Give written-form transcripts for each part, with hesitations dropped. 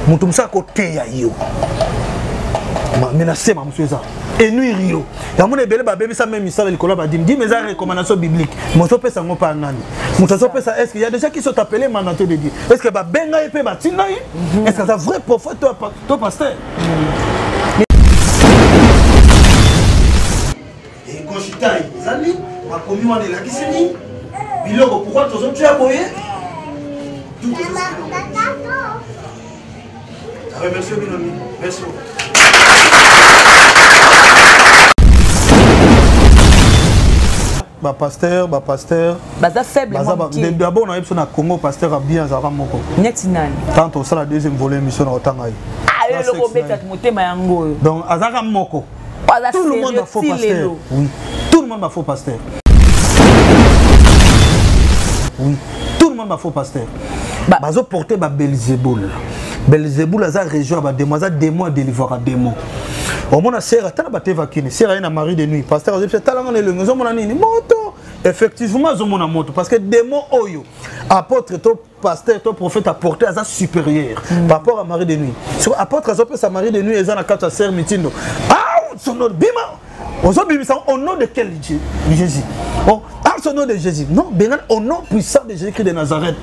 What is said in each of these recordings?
Moto mosusu akoteya yo me na sema mosusu eza enuire yo yango na ebele babebisa meme misala likolo ya badime dime eza recommandation biblique moto opesa yango mpa nani moto azopesa est ce que ya déjà qui sont appelés mandaté de dieu est ce que babenga ye mpe batinda ye est ce que aza vrai prophète to pasteur Ekoshitai ezali makomi wana elakisi nini biloko pourquoi tozotia boye. Remercie bino mingi, merci beaucoup. Bapasteur, bapasteur baza faible. D'abord nayebi biso na Congo, pasteur ya bien azalaka moko. Neti nani? Tant tosala deuxième volet émission na otanga ye. Eloko obeta motema yango oyo. Donc azalaka moko. Tout le monde a faux pasteur. Oui, tout le monde a faux pasteur. Oui, tout le monde a faux pasteur. Bazo porter ba Belzéboul. Belzéboul aza région ya bademo, aza démon, adelivraka démon. Omona sere tala bateva kini sere aye na mari de nuit, pasteur azobisa talanga na elongi, ozomona nini? Moto. Effectivement azomona moto, parce que démon oyo apôtre to pasteur to prophète apporté aza supérieur par rapport à mari de nuit. So apôtre azopesa mari de nuit eza na kati ya sere mitindo out son nom, bima ozobimisa au nom de quel Dieu? Jésus. Oh, out au nom de Jésus. Non, benga au nom puissant de Jésus-Christ de Nazareth.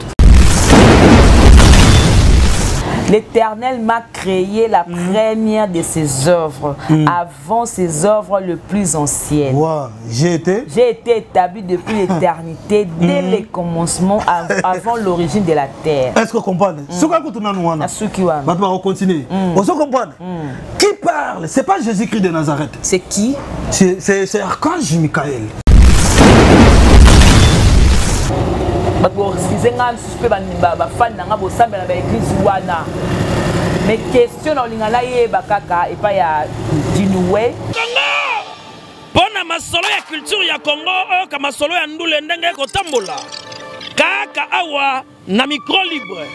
L'Éternel m'a créé la première de ses œuvres, avant ses œuvres les plus anciennes. Wow, j'ai été. J'ai été établi depuis l'éternité, dès les commencements, avant l'origine de la terre. Est-ce que vous comprenez? Ce que vous avez dit, Asuki wana. Bato ba continuer. On se comprend? Qui parle? C'est pas Jésus-Christ de Nazareth. C'est qui? C'est Archange Michael. Bato boexcuse nga mosusu mpe bafani na nga bosambela ba église wana. Mais question na olinga nayeba kaka epai ya Dinuwe. Mpo na masolo ya culture ya Congo, oyoka masolo ya ndule ndenge ekotambola kaka awa na micro libre.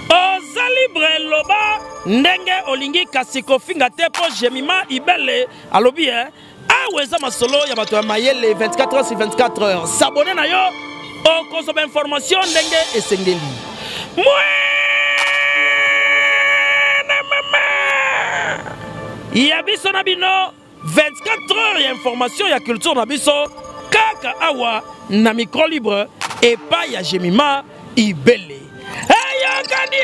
Oza libre, loba ndenge olingi, kasi kofinga te, mpo Jemima Ibele alobi eh, awa eza masolo ya bato ya mayele 24 heures sur 24 heures. S'abonner na yo, okozwa ba information ndenge esengeli. Mwene mama ya biso na bino 24 heures ya information ya culture na biso kaka awa na micro libre epai ya Jemima Ibele. Eyokani!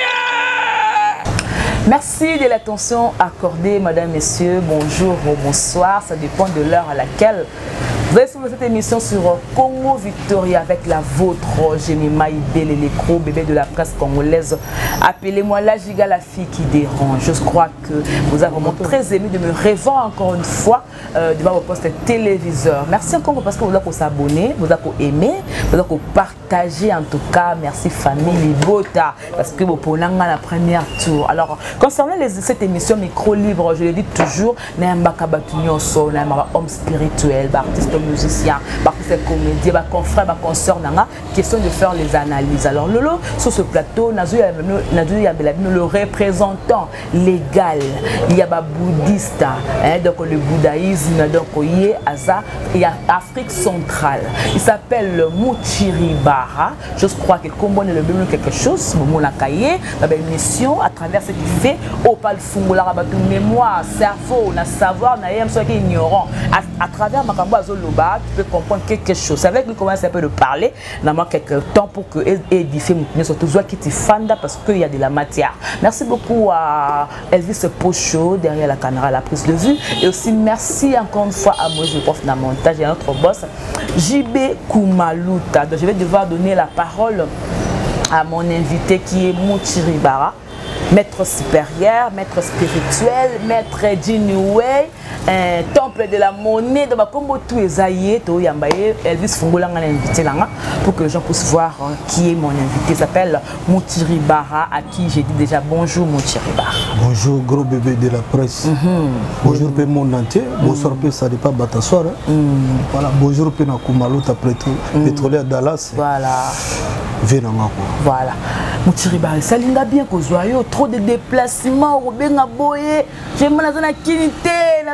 Merci de l'attention accordée, madame, messieurs. Bonjour ou bonsoir, ça dépend de l'heure à laquelle vous allez suivre cette émission sur Congo Victoria avec la vôtre, Jemima Ibele, l'écro bébé de la presse congolaise. Appelez-moi la giga, la fille qui dérange. Je crois que vous avez vraiment très aimé de me revoir encore une fois devant vos postes téléviseurs. Merci encore parce que vous avez s'abonner, vous avez aimé, vous avez partagé en tout cas. Merci famille Libota parce que vous prenez la première tour. Alors, concernant cette émission Micro Libre, je le dis toujours, nayambaka bato nyonso, nayambaka homme spirituel, ba artiste musicien, ba artiste comédien, ba confrère, ba consœur nanga, question de faire les analyses. Alors lolo, sur ce plateau, nazo yambela bino le représentant légal, il y a ba bouddhiste, hein, donc le bouddhisme, donc ye aza il y a Afrique centrale. Il s'appelle Mutshiri Bara. Je crois que kombo ne le bino quelque chose, momo na kaye, na ba émission à travers ce qu'il fait, au pal fungola ba tout mémoire, cerveau, na savoir, na yem soki ignorant. À travers makambo azoloba, tu peux comprendre quelque chose. C'est avec lui comment ça peut de parler, na moi quelque temps pour que édifier mon surtout toi qui fanda parce qu'il y a de la matière. Merci beaucoup à Elvis Pocho derrière la caméra, la prise de vue, et aussi merci encore une fois à Moïse le prof de montage et à notre boss JB Kumaluta. Donc je vais devoir donner la parole à mon invité qui est Mutshiri Bara, maître supérieur, maître spirituel, maître Jinuwei, temple de la monnaie, de ma combo tout ezaye, to yambaye, Elvis Fungola nga invité langa pour que les gens puissent voir, hein, qui est mon invité. Il s'appelle Mutshiri Bara, à qui j'ai dit déjà bonjour Mutshiri Bara. Bonjour gros bébé de la presse. Bonjour peu monde entier. Bonsoir peu ça dépend batassoir. Hein. Voilà, bonjour peu na Kumaluta pétrolier à Dallas. Voilà. Venanga quoi. Voilà. Mutshiri Bara, salinga bien kozwa yo trop de déplacements obenga boye. J'ai mal à la kinité, na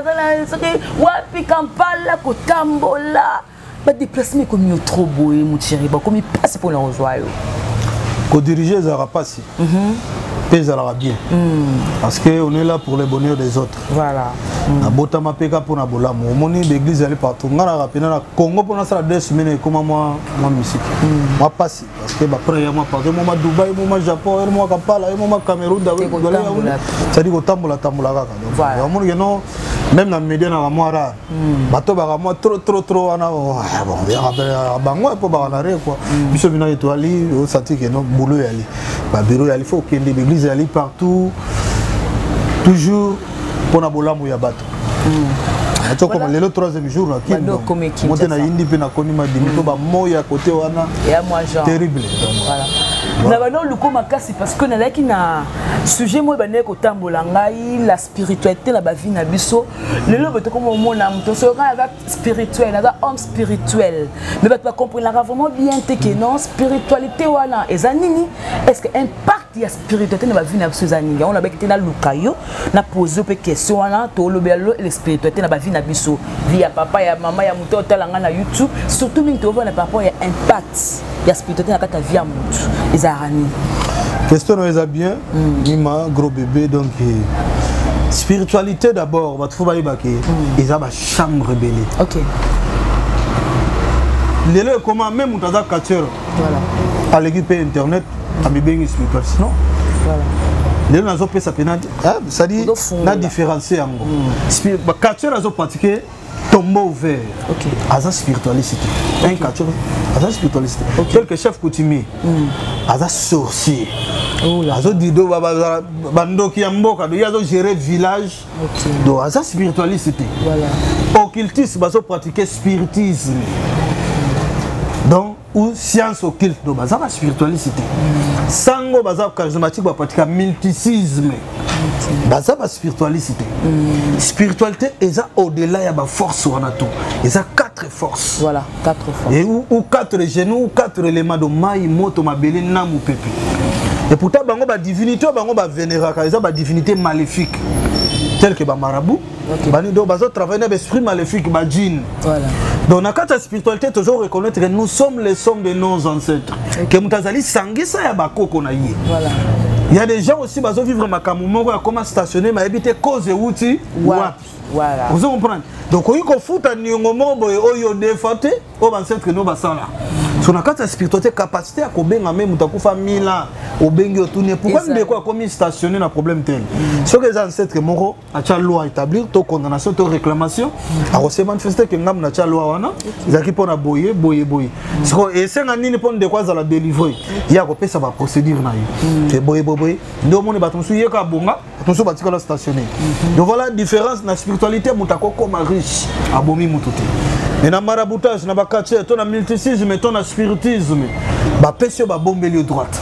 soki wapi Kampala kotambola. Ba déplacement comme yo trop boye Mutshiri Bara, comme passe pour la kozwa yo. Ko diriger ezalaka pasi. Mpe ezalaka bien, parce que on est là pour le bonheur des autres. Voilà. Nabotama mpe ka mpona bolamu. Omoni, baeglise ezali partout. Ngai naka pena na Congo mpo nasala 2 semaines, ekoma mwa misiki, mwa pasi, parce que baprès ya mwa partout, mwa Dubai, mwa Japon, mwa Kampala, mwa Cameroun, c'est-à-dire kotambola tambola kaka. Donc omoni ke non, même na média naka mwa rare, bato baka mwa trop trop trop wana. Bon, bango mpo baka na re quoi. Biso bino etoali osenti ke non, boulot yali, babureau yali, faut okende baeglise yali partout, toujours mpona bolamu ya bato. Tokoma lelo troisième jour na Kin, mote na yindi mpe nakomi madimi to bamoya kote wana. Terrible. Na bano oluko makasi, parce que nazalaki na sujet moko ebandaki kotambola ngai, la spiritualité na bavie na biso. Lelo boye tokoma omona moto soki ngai aza spirituel, naza homme spirituel, mais bato bacomprenaka vraiment bien te ke non, spiritualité wana eza nini? Est ce que impact ya spiritualité na bavie na biso eza nini? Yango nabaki te naluka yo, napose yo mpe question wana. Tolobela lelo le spiritualité na bavie na biso, vie ya papa, ya mama, ya moto otala ngai na YouTube. Surtout mingi tokovanda par rapport ya impact ya spiritualité na kati ya vie ya motu, ezalaka nini? Question oyo eza bien, mima gros bébé. Donc spiritualité d'abord, bato faut bayebake eza bachambre ebele. Lelo ekoma même moto aza catcheur, aleki mpe internet, amibengi spirituel. Sinon lelo nazopesa mpena, c'est-à-dire na différencier yango. Catcheur azopratique tombeau ouvert, aza spiritualiste te. Un catcheur aza spiritualiste te. Quelque chef coutumier aza sorcier, azodido bandoki ya mboka, do ye azogérer village, donc aza spiritualiste te. Occultiste bazopratique spiritisme, donc ou science occulte, donc baza baspiritualiste te. Sango baza charismatique, bapratika mysticisme, baza baspiritualiste te. Spiritualité eza au-delà ya baforce wana to eza quatre forces. Voilà, quatre forces. Et ou quatre genoux, ou quatre éléments de mai, moto, mabele na mopepe. Et pourtant bango badivinité oyo bango bavénéraka eza badivinité maléfique, tel que bamarabout, bani, donc bazotravaille na baesprit maléfique, badjinn. Donc na kati ya spiritualité, toujours reconnaître que nous sommes les sommes de nos ancêtres, ke moto azali sangisa ya bakoko na ye. Il y a des gens aussi bazovivre makambo moko ya koma stationné, mayebi te cause euti wapi. Ozo comprendre? Donc oyi kofuta niongo moko boye oyo defa te, oyo bancêtre no basala. So na kati ya spiritualité, capacité ya kobenga me moto akufa mille ans, obengi, otuni pourquoi ndeko akomi stationné na problème tel. Soki eza ancêtre moko atya loi, établir to condamnation to réclamation, akose manifeste ke ngambo natya loi wana ezalaki mpona boye boye boye. Sikoyo esenga nini mpo ndeko azala délivré? Ye akopesa baprocédure na ye te, boye boye boye. Nde omoni bato mosusu ye ka bonga, bato mosusu batikala stationné. Donc voilà différence na spiritualité. Moto akokoma riche, abomi moto te. Mais na maraboutage, na baquartier, to na mysticisme, to na spiritisme, bapesi yo, babombeli yo droite,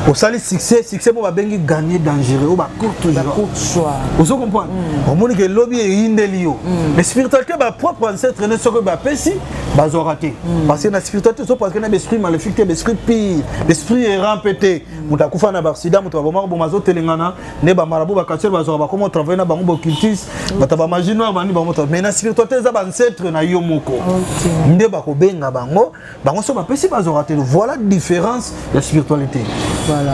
osali succès. Succès mo babengi gagner dangereux oyo bacourte joie. Ozo comprendre? Omoni ke lobi eyindeli yo. Mais spiritualité, bapropre ancêtre ne soki bapesi, bazwaka te, parce que na spiritualité ozo, parce que na baesprit maléfique te, baesprit pire, baesprit errant mpe te. Moto akufa na baaccident, moto babomaka boma, azotelengana nde bamarabout, baquartier bazwaka, bakoma travaille na bango, baoccultiste, bato bamagie noire, bandi bango. Mais na spiritualité eza baancêtre na yo moko nde bakobenga bango. Bango so bapesi, bazwaka te. Voilà différence ya spiritualité.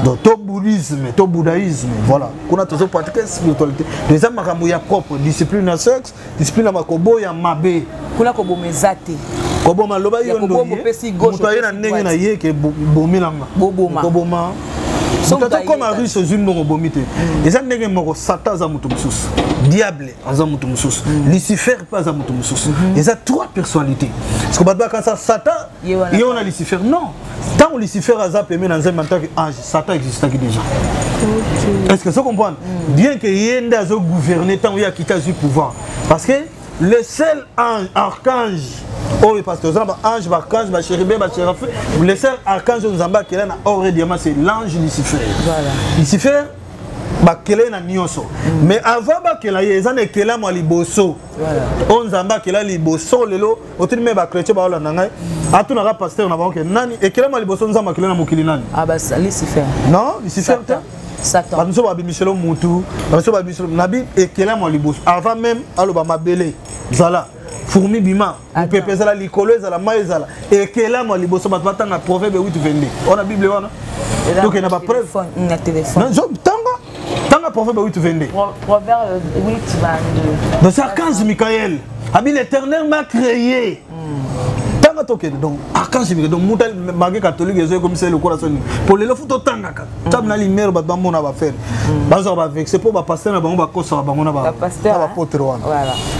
Donc to bouddhisme to bouddhaïsme, voilà, kuna tozopratique spiritualité. Donc eza makambo ya propre discipline ya sexe, discipline ya makobo ya mabe. Kuna koboma eza te. Koboma, loba yo ndoki, moto aye na ndenge na ye ke bomelanga. Boboma. Koboma moto atokoma riche, ozwi mbongo, obomi te. Eza ndenge moko. Satan aza moto mosusu, diable aza moto mosusu, Lucifer mpe aza moto mosusu. Eza trois personnalités, parce que bato bakanisa Satan ye wana Lucifer. Non, ntango Lucifer aza peme na Nzambe en tant que ange, Satan existaki déjà. Est ce que ça comprendre bien que ye nde azogouverne? Ntango ye akiti, azwi pouvoir, parce que le seul ange, archange oyo, parce que oza na baange, baarchange, bachérubin, bachérafin, le seul archange oyo Nzambe akela na or et diamant, c'est l'ange Lucifer. Lucifer bakela ye na nyonso, mais avant bakela ye, eza na ekelamu ya liboso oyo Nzambe akela liboso. Lelo otuni me bachrétien baolanda ngai, atunaka pasteur na bango ke nani ekelamu ya liboso Nzambe akela na mokili? Nani? Ah, bah, Lucifer. Non, Lucifer te. Satan. Bato mosusu babimiselo mutu, bato mosusu babimiselo nabi. Ekelamu ya liboso, avant même aloba mabele zala, Fourmi bima, mopepe ezala, likolo ezala, mai ezala, ekelamo ya liboso. Bato batanga Proverbe 8 22 wana, Bible wana, tokende na bapreuve. Tanga, tanga Proverbe 8 22. Proverbe 8 22. Donc c'est archange Michael abi: "L'Éternel m'a créé." Tanga, tokende. Donc archange Michael, donc muta mage catholique ezoyi komisa lokola soni po lelo fu totangaka tabe na lumière. Bato bamona bafere, bazwaka bavexe mpo bapasteur na bango bakosaka bango na baapôtre wana.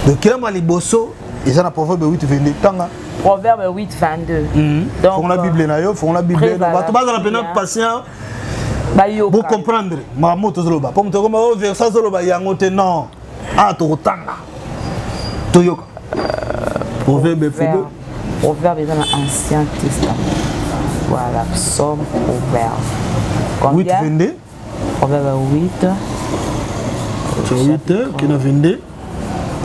Donc kelamo ya liboso eza na Proverbe 8 22, tanga. Proverbe 8 22. Donc fongola Bible na yo, fongola Bible. Bato bazala mpena patient bocomprendre makambo tozoloba, mpo moto akoma o verset azoloba yango te. Non, ah, tokotanga, toyoka Proverbe. Proverbe eza na Ancien Testament. Voilà, psaume, Proverbe. 8 22. Proverbe 8. 8 kina 22,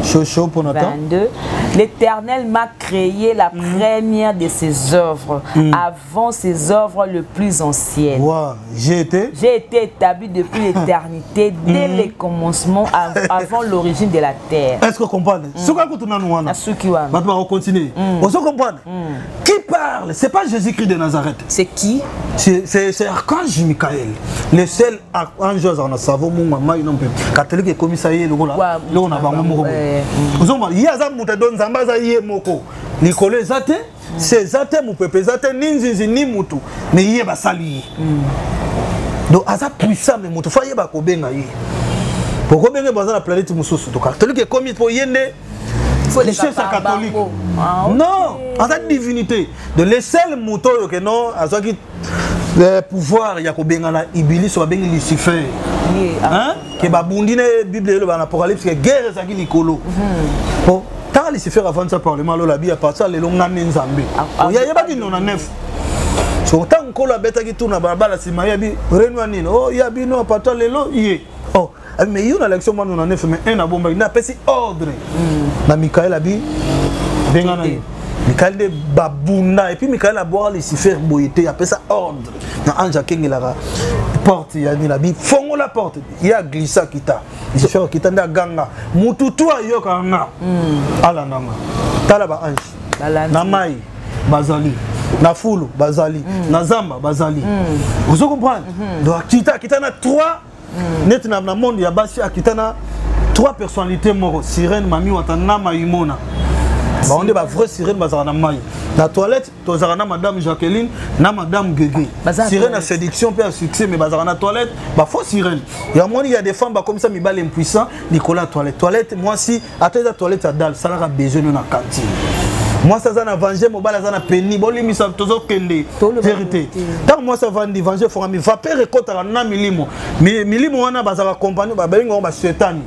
chaud chaud pour Nathan. 22. L'Éternel m'a créé la première de ses œuvres, avant ses œuvres le plus anciennes. Wow. J'ai été. J'ai été établi depuis l'éternité, dès les commencements, avant l'origine de la terre. Est-ce que vous comprenez? Ce que tu as Suki wana. Maintenant, on continue. On se comprend. Qui parle? C'est pas Jésus-Christ de Nazareth. C'est qui? C'est Archange Michael. Le seul archange en savo munga mai non pe. Catholique ekomisa ye lokola loko na bango moko. Ozomba ye aza moto, do Nzambe aza ye moko. Likolo eza te, se eza te, mopepe eza te, ni nzinzi ni mutu, mais ye basali ye. Donc aza puissant, mais moto fa yeba kobenga ye. Poko benge baza na planète mosusu. Donc catholique ekomi mpo ye nde richesse ya catholique. Non, aza divinité. Donc le seul moto oyo ke non azwaki pouvoir ya kobengana Ibilisi babengi Lucifer, ke babundi na Bible eloba na Apocalypse ke guerre ezalaki likolo. Po tanga Lucifer avandisa parlement, alola bi: "À partir ya lelo, nga nde Nzambe." Oyo ayebaki 99. So ntango Nkolo abetaki tour na balabala, nsima ye abi renoi nini o ya bino à partir lelo ye. Oh, mais yo na élection mwa 99, mais un abombaki nde apesi ordre na Mikael, abi bengana ye. Mikael nde babunda, et puis Mikael abwaka Lucifer boye te, apesa ordre na ange akengelaka porte ya nini, abi: "Fongola porte." Ye aglisse, akita. Lucifer akita nde aganga: "Mutu tu ayokaka nga, alanda nga." Tala ba ange na mai bazali, na fulu bazali, na zamba bazali. Ozo comprendre? Donc akita, akita na trois neti na monde ya basi, akita na trois personnalités moko: sirène, mami wata na maimona. Bango nde bavrai sirène, bazalaka na mai. Na toilette tozalaka na madame Jacqueline na madame Gege, sirène ya séduction mpe ya succès, mais bazalaka na toilette, bafaux sirène. Ya moni, ya des femmes bakomisa mibale impuissant likolo ya toilette. Toilette, mwasi ata eza toilette ya dale, salaka besoin no na cantine. Mwasi aza na venge, mobali aza na peni. Bolimisa, tozokende vérité. Ntango mwasi avandi, venge efongami, vapeur ekɔtaka na milimo. Milimo wana bazalaka compagnie, babengi yango basetani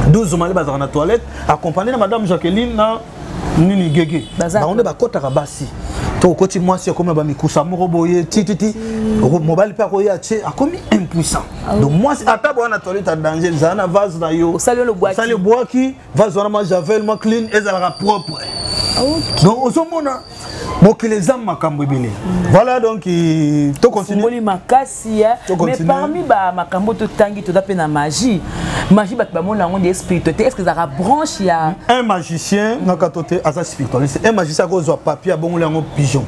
12 mali, bazalaka na toilette accompagné na madame Jacqueline na nini Gege. Bango nde bakɔtaka basi. To okoti, mwasi akomi na bamikusa moko boye tititi, mobali mpe akoya tie, akomi impuissant. Donc mwasi ata boya na toilette ya danger, ezala na vase na yo, osali obwaki vase wana, mwa javel, mwa clean, ezalaka propre. Donc ozomona mokili eza makambo ebele. Voilà, donc tocontinue makasi. Mais parmi bamakambo totangi, toza mpe na magie. Magie, bato bamona yango nde spiritualité. Est ce que ezalaka branche ya Un magicien naka to te aza spiritualiste. Un magicien akozwa papier, abongoli yango pigeon,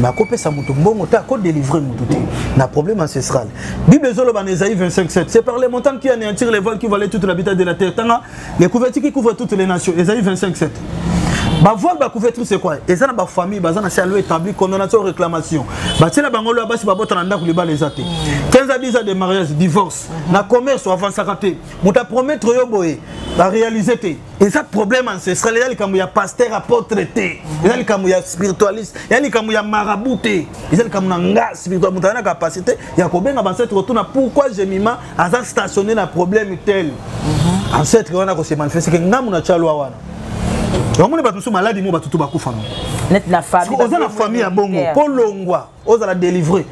mais akopesa moto mbongo te, akodélivre moto te na problème ancestral. Bible ezoloba na Esaïe 25 7: "C'est par les montagnes qui anéantirent les voiles qui valaient toute l'habitat de la terre." Tanga, les couvertures qui couvrent toutes les nations, Esaïe 25 7. Bavoile, bacouverture, c'est quoi? Eza na bafamille baza na se ya loi établi, condamnation, réclamation. Batiela bango loi: basi babota na ndako, libala eza te, 15 à 10 ans de mariage, divorce. Na commerce oavansaka te, moto apromettre yo boye, baréalise te. Eza problème ancestral. Eza likambo ya pasteur, apôtre te, eza likambo ya spiritualiste, eza likambo ya marabout te, eza likambo na nga spirituel. Moto aza na capacité ya kobenga bancêtre, kotuna pourquoi Jemima aza stationné na problème tel. Ancêtre wana kose manifeste ke ngambu na tia loi wana. Omoni bato mosusu, maladi mo, bato to bakufa no. Oza na famille ya bongo, mpo longwa, ozala délivré,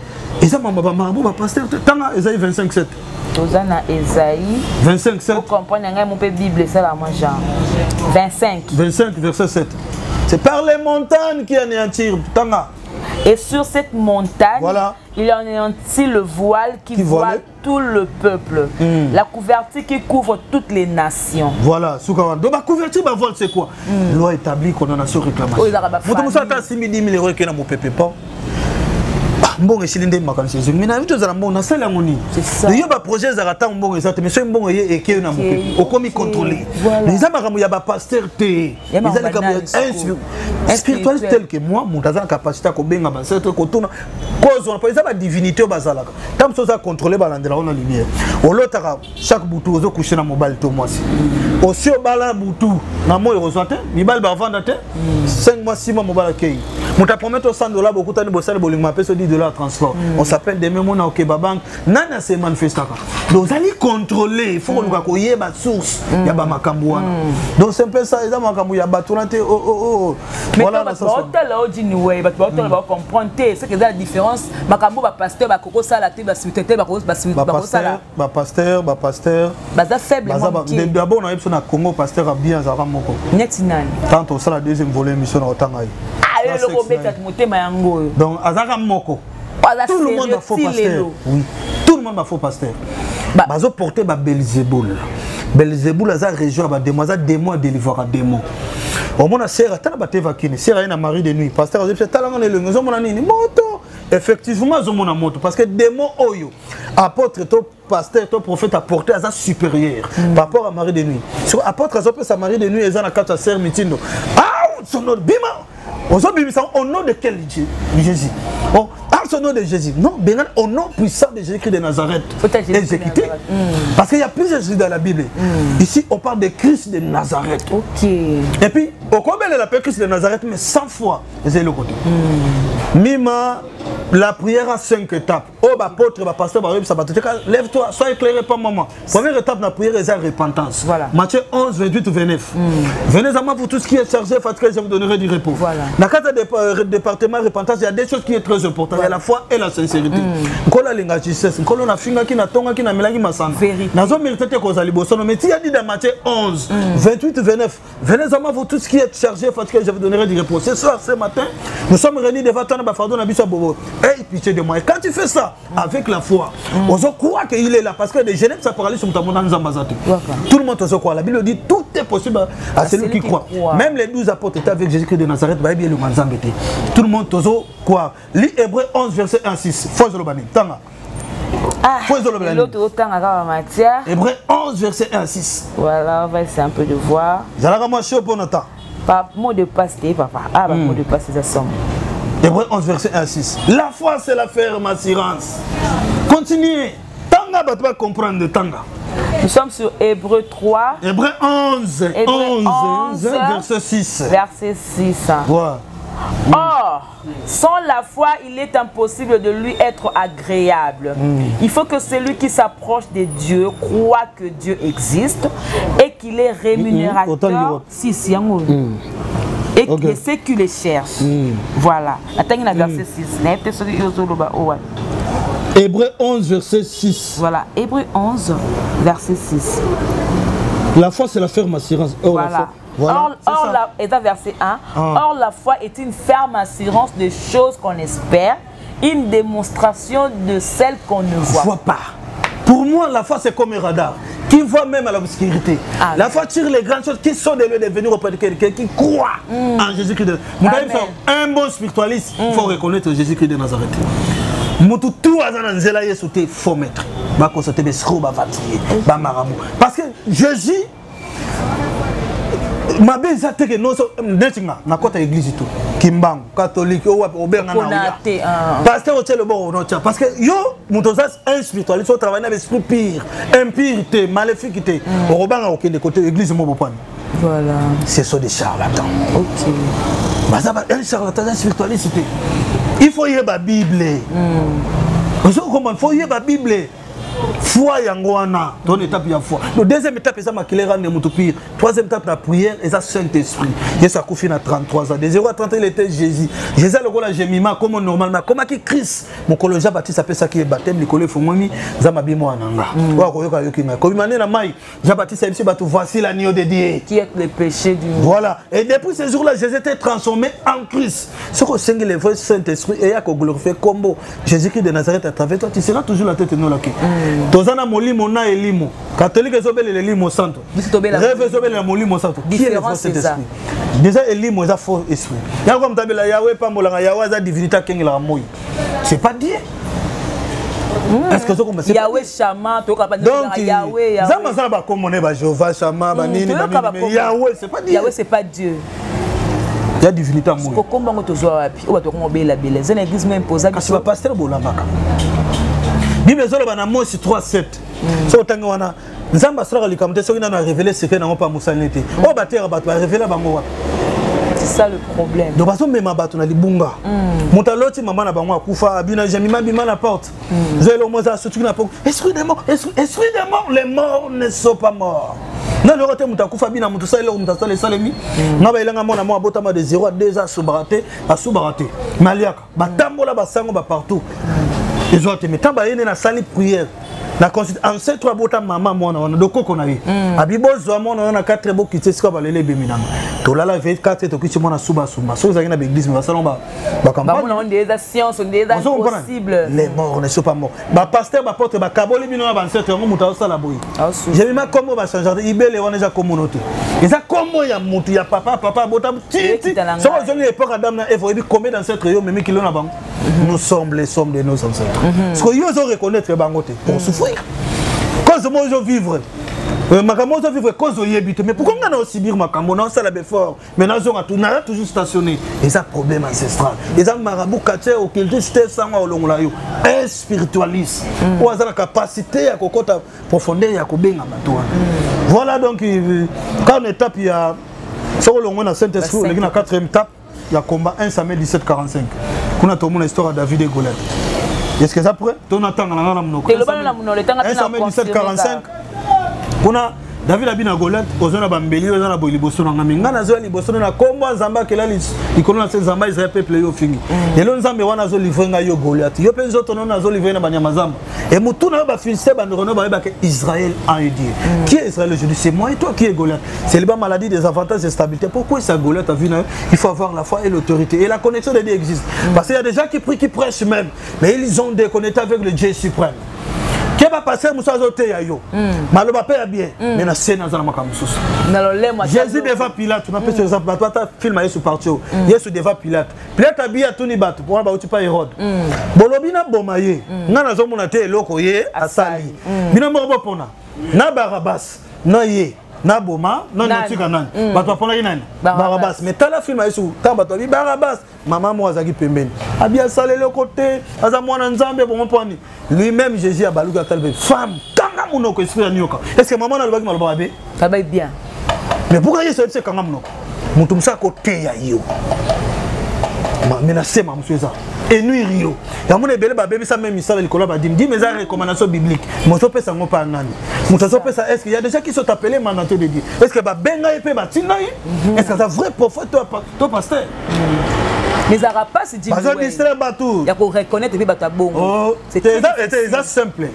eza mamba bamarabout, bapasteur te. Tanga Esaïe 25 7. Toza na Esaïe 25 7. Comprendre ngai mo mpe Bible esala mwa genre 25. 25 verset 7: "C'est par les montagnes qui anéantirent." Tanga. Et sur cette montagne, voilà. il anéantit le voile qui, qui voile tout le peuple. La couverture qui couvre toutes les nations. Voilà, suka Donc la couverture ba voile c'est quoi mm. Loi établie condamnation réclamation. Oh, Moto mosusu ata asimbi 10 000 euros ekei na mopepe po mbongo esili nde makanisi ezongi mai nayebi tozala mbongo nasali yango nini yo baprojet ezalaka ntango mbongo eza te mais soki mbongo eye ekei na mopepe okomi contrôle eza makambo ya bapaster te eza likambo ya spiritualiste tel que moi moto aza na capacité ya kobenga bancetre kotuna kozwa mpo eza badivinité oyo bazalaka ntango mosusu oza contrôle balandela ngo na lumière olotaka chaque butu ozo couche na mobali to mwasi osi obala butu na moi okozwa te mibali bavanda te 5 mois 6 mois mobali akei moto apromete 100 dollar bokutani bosali bolingo apesi 10 dollar transport on s'appelle demain mona okeba banque nani ase manifestaka donc ozali contrôle il faut koluka koyeba source ya bamakambo wana donc c'est un peu ça eza makambo ya bato wana te oh, oh, oh. Voilà, bato baotala o jini wei bato baotala baocomprendre te soki eza la différence makambo bapasteur bakoki kosala te baspiritualité bakosala bapasteur bapasteur baza faible d'abord nayebi biso na congo pasteur ya bien azalaka moko neti nani tant tosala deuxième volet émission na kotanga ye eloko obetaka motema yango oyo donc azalaka moko tout le monde bafaux pasteur oui tout le monde bafaux pasteur bazoporte babelzeboul belzeboul aza région ya bademo aza demo adelivraka demo omona sere ata na bateva kini sere aye na mari de nuit pasteur azobisa talanga na elongi ozomona nini moto effectivement azomona moto parce que demo oyo apôtre to pasteur to prophète apporte aza supérieur mm. par rapport à mari de nuit soki apôtre azopesa mari de nuit eza na kati ya sere mitindo out son bima ozobimisa au nom de quel Dieu Jésus oh, ah, au nom de Jésus non bengana au nom puissant de Jésus-Christ de Nazareth exécuté mm. parce qu'il y a plusieurs Jésus dans la Bible mm. ici on parle de Christ de Nazareth ok et puis okobelela mpe Christ de Nazareth mais 100 fois eza eloko te mm. mima la prière a cinq étapes oyo baapôtre bapasteur bakoyebisa bato te lève toi sois éclairé par maman première étape na prière eza repentance voilà. Matthieu 11 28 29 mm. venez à moi pour tout ce qui est chargé fatigué je vous donnerai du repos voilà. na kati ya département repentance il y a des choses qui est très important voilà. il y a la foi et la sincérité nkolo alinga justesse nkolo nafingaki natongaki namelaki masanga nazomérite te kozala liboso no mais ti ya dit dans Matthieu 11 mm. 28 29 Venez à moi, vous tous qui êtes chargés, fatigués, je vous donnerai du repos. Ce soir, ce matin, nous sommes réunis devant toi, Bafardo, Nabisa Bobo. Aie pitié de moi. Et quand tu fais ça, avec la foi, mm. on se croit qu'il est là. Parce que de Genève, ça paralyse sur Tout le monde se croit. La Bible dit tout est possible à celui qui croit. Même les 12 apôtres étaient avec Jésus-Christ de Nazareth, tout le monde se croit. Lis Hébreu 11, verset 1 6. Faut le Tanga. Ah, l'autre autant à matière. Hébreu 11, verset 1 6. Voilà, on va essayer un peu de voir. Zalaka moi chaud pour notre temps. Pas mot de passe, papa. Ah, bah, mm. mot de passe, c'est ça somme. Hébreu 11, verset 1 6. La foi, c'est la ferme assurance. Continuez. Tanga, bah, tu vas comprendre Tanga. Nous sommes sur Hébreu 3. Hébreu 11, Hébreu 11, 11, verset 6. Verset 6. Ouais. Or, sans la foi, il est impossible de lui être agréable. Mm. Il faut que celui qui s'approche de Dieu croit que Dieu existe et qu'il est rémunérateur. Mm. Si, si, mm. Et okay. de ceux qui le cherchent. Mm. Voilà. Attends, la verset 6. Hébreu 11, verset 6. Voilà, Hébreu 11, verset 6. La foi, c'est la ferme assurance. Oh, voilà. La foi. Voilà, or, or la, et verset 1, ah. Or la foi est une ferme assurance des choses qu'on espère, une démonstration de celles qu'on ne voit, voit pas. Pour moi, la foi, c'est comme un radar qui voit même à l'obscurité. Ah, la foi tire les grandes choses qui sont de lieu de venir auprès de quelqu'un qui croit mm. en Jésus-Christ. Un bon spiritualiste, il mm. faut reconnaître Jésus-Christ de Nazareth. moto tout aza na nzela yesu te faux maître bakosa te besro baventurier bamarabu parce que jésus mabe eza te ke nyonso neti nga nakɔta église to kimbangu catholique oyo wapi obenga na oya pasteur otie loboko notya parce que yo moto oza un spiritualiste otravaille na baesprit pire impire te maléfique te mm. okobanga kokende kote église mo bopani voilà. ce sont des charlatans okay. baza un charlatan aza spiritualiste te il faut yeba bible mm. ozo comprendre faut yeba bible. Foi yango wana, ton étape ya foi. Donc deuxième étape eza makila rendre moto pire. Troisième étape na prière eza Saint-Esprit. Yesu akufi na 33 ans. De 0 à 30 il était Jésus. Jésus lokola Jemima comme normalement comme ki Christ mokolo Jean Baptiste apesaki ye baptême likolo efongwami Nzambe abi mwana nga. Oyo akoyoka yoki ngai. Kobima nde na mai Jean Baptiste ayebisi bato voici l'agneau de Dieu. Qui est le péché du monde. Voilà. Et depuis ce jour-là, Jésus était transformé en Christ. Ce que c'est le vrai Saint-Esprit et à glorifier combo Jésus-Christ de Nazareth à travers toi, tu seras toujours la tête et non la queue. Tozana molimo na elimo. Catholique ezobele elimo santo. Rêve ezobele molimo santo. Qui est le vrai Saint-Esprit? Déjà elimo eza faux esprit. Yango mtabela Yahweh pambolanga Yahweh aza divinité akengela moi. C'est pas Dieu. Est-ce que ça Yahweh Shama, toka ba Donc Yahweh Yahweh. Zama za ba komone ba Jéhovah Shama ba nini ba nini mais Yahweh c'est pas Dieu. Yahweh c'est pas Dieu. Ya divinité moi. Ko komba ngo tozwa wapi? Oyo bato ko bela bela. Zena église même imposa kasi ba pasteur bolambaka. Bible ezoloba na Mose 3:7. So otangi wana Nzambe asalaka likambo te soki nano arévélé secret nango mpa mosali te. Oyo bateyaka bato barévélé bango wapi? C'est ça le problème. Donc bazomema bato na libunga. Moto aloti mama na bango akufa abina jamima bima na porte. Zoelo moza sotuki na porte. Esprit de mort, esprit, esprit de mort, les morts ne sont pas morts. Non, le rote moto akufa bina moto sala eloko moto asala esalemi. Nga bayelanga mwana moko abotama de 0 à 2 ans asubaka te, asubaka te. Maliaka, batambola basango ba partout. Ezwa te mais tant bayene na sali prière na consulte ancêtre abota mama mwana wana dokoko na ye abi bozwa mwana wana 4 bokiti esika balele ebemi nanga tolala ve 4 tokiti mwana suba sumba soki ozalaki na baeglise me basala bacampagne. Les morts ne sont pas morts. Bapasteur bapotre bakaboli bino na bancêtre yango moto azosala boye jemima kombo bachange te ibele wana eza kombo te eza kombo ya motu ya papa papa abota titi soki ozongi époque Adam na Eve oyebi combien d'ancêtre yo omemi kilo na bango. Nous sommes les sommes de nos ancêtres. Parce que yo ozo reconnaître bango te pour souffrir cause moi ozo vivre makambo ozo vivre cause oyebi te. Mais pourquoi nga na osibir makambo na osala befort mais nazonga naza toujours stationné? Eza problème ancestral, eza marabout quartier occultiste te sango olongola yo un spiritualiste oyo aza na capacité ya kokota profondeur ya kobenga bato wana. Voilà, donc quand on étape ya soki olongwe na Saint-Esprit oleki na quatrième étape ya combat 1 Samuel 17 45 kuna tomona histoire ya David et Goliath. Est-ce que ça prêt tonatanga na nga na monoko? 1 Samuel 17 45 kuna David abi na Goliath oza na bambeli oza na boye liboso na nga me nga nazoya liboso na kombo ya Nzambe akela likolo na se Nzambe Israel peuple yo ofingi lelo Nzambe wana azolivre ngai yo Goliath yo mpe nzoto nono azolivre na banyama zamba e motu na yo bafilistin bandeko no bayebaka Israël a un Dieu. Qui est Israël aujourd'hui? C'est moi. Et toi, qui est Goliath? C'est le bas maladie des avantages de stabilité. Pourquoi ça Goliath a vu? Il faut avoir la foi et l'autorité et la connexion de Dieu existe parce qu'il y a des gens qui prient, qui prêchent même, mais ils ont déconnecté avec le Dieu suprême. Ke bapaster mosusu azoteya yo maloba mpe ya bien mais na se naza na makambo mosusu. Jésus devant Pilate, napesi exemple bato ata film ya Yesu parti oyo. Yesu devant Pilate, Pilate abi atuni bato mpona bauti pa Hérode bolobi naboma ye ngai nazomona te eloko ye asali bino moko bopona na Barabas na ye naboma nani otika nani. Bato baponaki nani? Barabas. Mais tala film ya Yesu ntango bato babi Barabas, mama moko azalaki pembeni abi asala eloko te aza mwana Nzambe bongo mponi lui-même Jésus abaluki atali mpe femme kanga monoko esprit ya nioka. Est ce que mama nalobaki maloba mabe? Alobaki bien. Mais pourquoi Yesu ayebisi kanga monoko? Moto mosusu akoteya yo me na sema mosusu eza enuire yo yango na ebele babebisa me misala likolo ya badime dime eza recommandation biblique. Moto opesa yango mpa nani? Moto azopesa, est ce que y a déjà qui sont appelés mandaté de Dieu? Est ce que babenga ye mpe batinda ye? Est ce que aza vrai prophète to pasteur? Mais ezalaka mpasi. Bazodistraire bato. Ya koreconnaître mpe bato ya bongo. Eza simple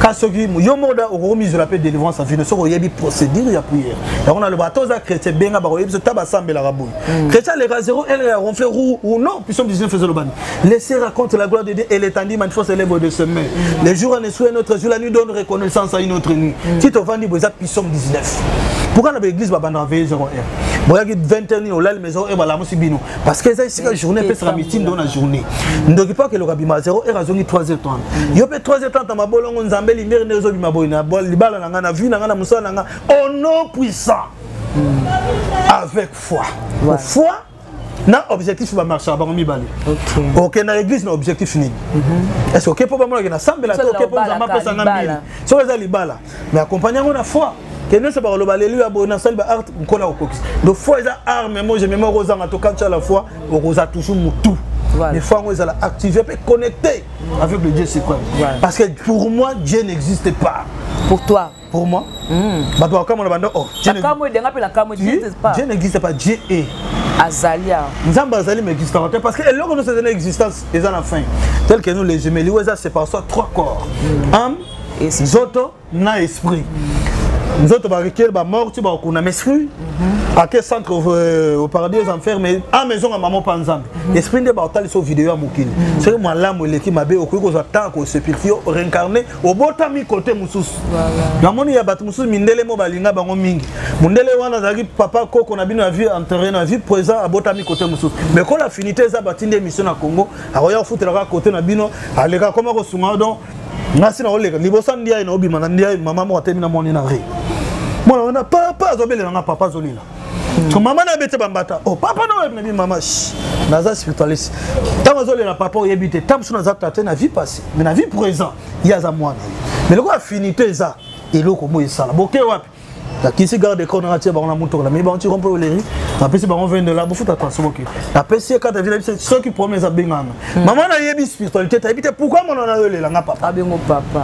ka soki yo moko da okokomizola mpe délivrance avino soki oyebi procédure ya prière yango naloba ata oza chrétien benga bakoyebi so ta basambelaka boye. Chrétien aleka 0 l ya ronfle ou non. Psaume 19 ezolobani laissez raconte la gloire de Dieu et l'étendue manifeste l'œuvre de ses mains. Les jours en esprit un autre jour, la nuit donne reconnaissance à une autre nuit. Ti tovandi boye eza psaume 19. Pourquoi na baeglise babandaka veille 0 heure boyaki 20 heure nini olali mais 0 heure balamusi bino? Parce que eza esika journée epesaka mitindo na journée ndoki mpo akeloka bima 0 heure azongi 3 heure 30 yo mpe 3 heure 30 mabolongo Nzambe lumière nde ezobima boye na libala na ngai na vie na ngai na mosala na ngai au nom puissant avec foi. Foi na objectif bamarchaka bango mibale. Okende na église na objectif nini? Est ce que oke mpo bamonaki nasambela te oke mpo Nzambe apesa nga mbili? Soki eza libala mais accompagne yango na foi ke nyonso bakoloba aleluya boye nasali ba art nkola kokokisa. Donc foi eza arme mo je mema okozanga to kantia la foi okoza toujours motu. Mais faut yango ezala activé mpe connecté avec le Dieu suprême. Parce que pour moi, Dieu n'existe pas. Pour toi? Pour moi, bato bakamona banda, oh, Dieu n'existe pas, Dieu est. Azalia. Nzambe azali, mais existaka te, parce que eloko nyonso eza na existence, eza na fin. Tel que nous les humains, liwa eza séparation, trois corps: âme, nzoto na esprit. Nzoto bakekele bamort ti bakokunda, mais esprit ake centre au paradis aux enfers. Mais âme ezonga mama mpa Nzambe. Esprit nde baotalisa video ya mokili. Soki malamu eleki mabe, okoki kozwa temps kose purifier, réincarner, obotami kote mosusu. Namoni ya bato mosusu, mindele mo balinga bango mingi. Mondele wana azalaki papa koko na bino ya vie antérieure, na vie présent abotami kote mosusu, mais kola affinité eza, batindi émission na Congo, akoya kofutelaka kote na bino, aleka koma kosunga. Donc ngasi na oleka liboso ndiaye na obima na ndiaye, mama moko atemi na moni na re mwana wana, papa azobelela nga, papa azolela. So mama na abeti bambata: "Oh papa!" Na oyebi na bi mama, naza spiritualiste. Ntango azolela papa, oyebi te, ntango mosusu naza tate na vie passé, mais na vie présent ye aza mwana ye. Mais lokola affinité eza, eloko mo esala boke wapi, nakisi garde corps nanga, tia bango na motoka, namemi bango ti rond-point Oleri, napesi bango 20 $, bofuta transport. Boke, napesi ye carte vie. Soki problème eza, benganga. Mama nayebi spiritualité, tayebi te pourquoi mwana na yo olelanga papa. Abengo papa.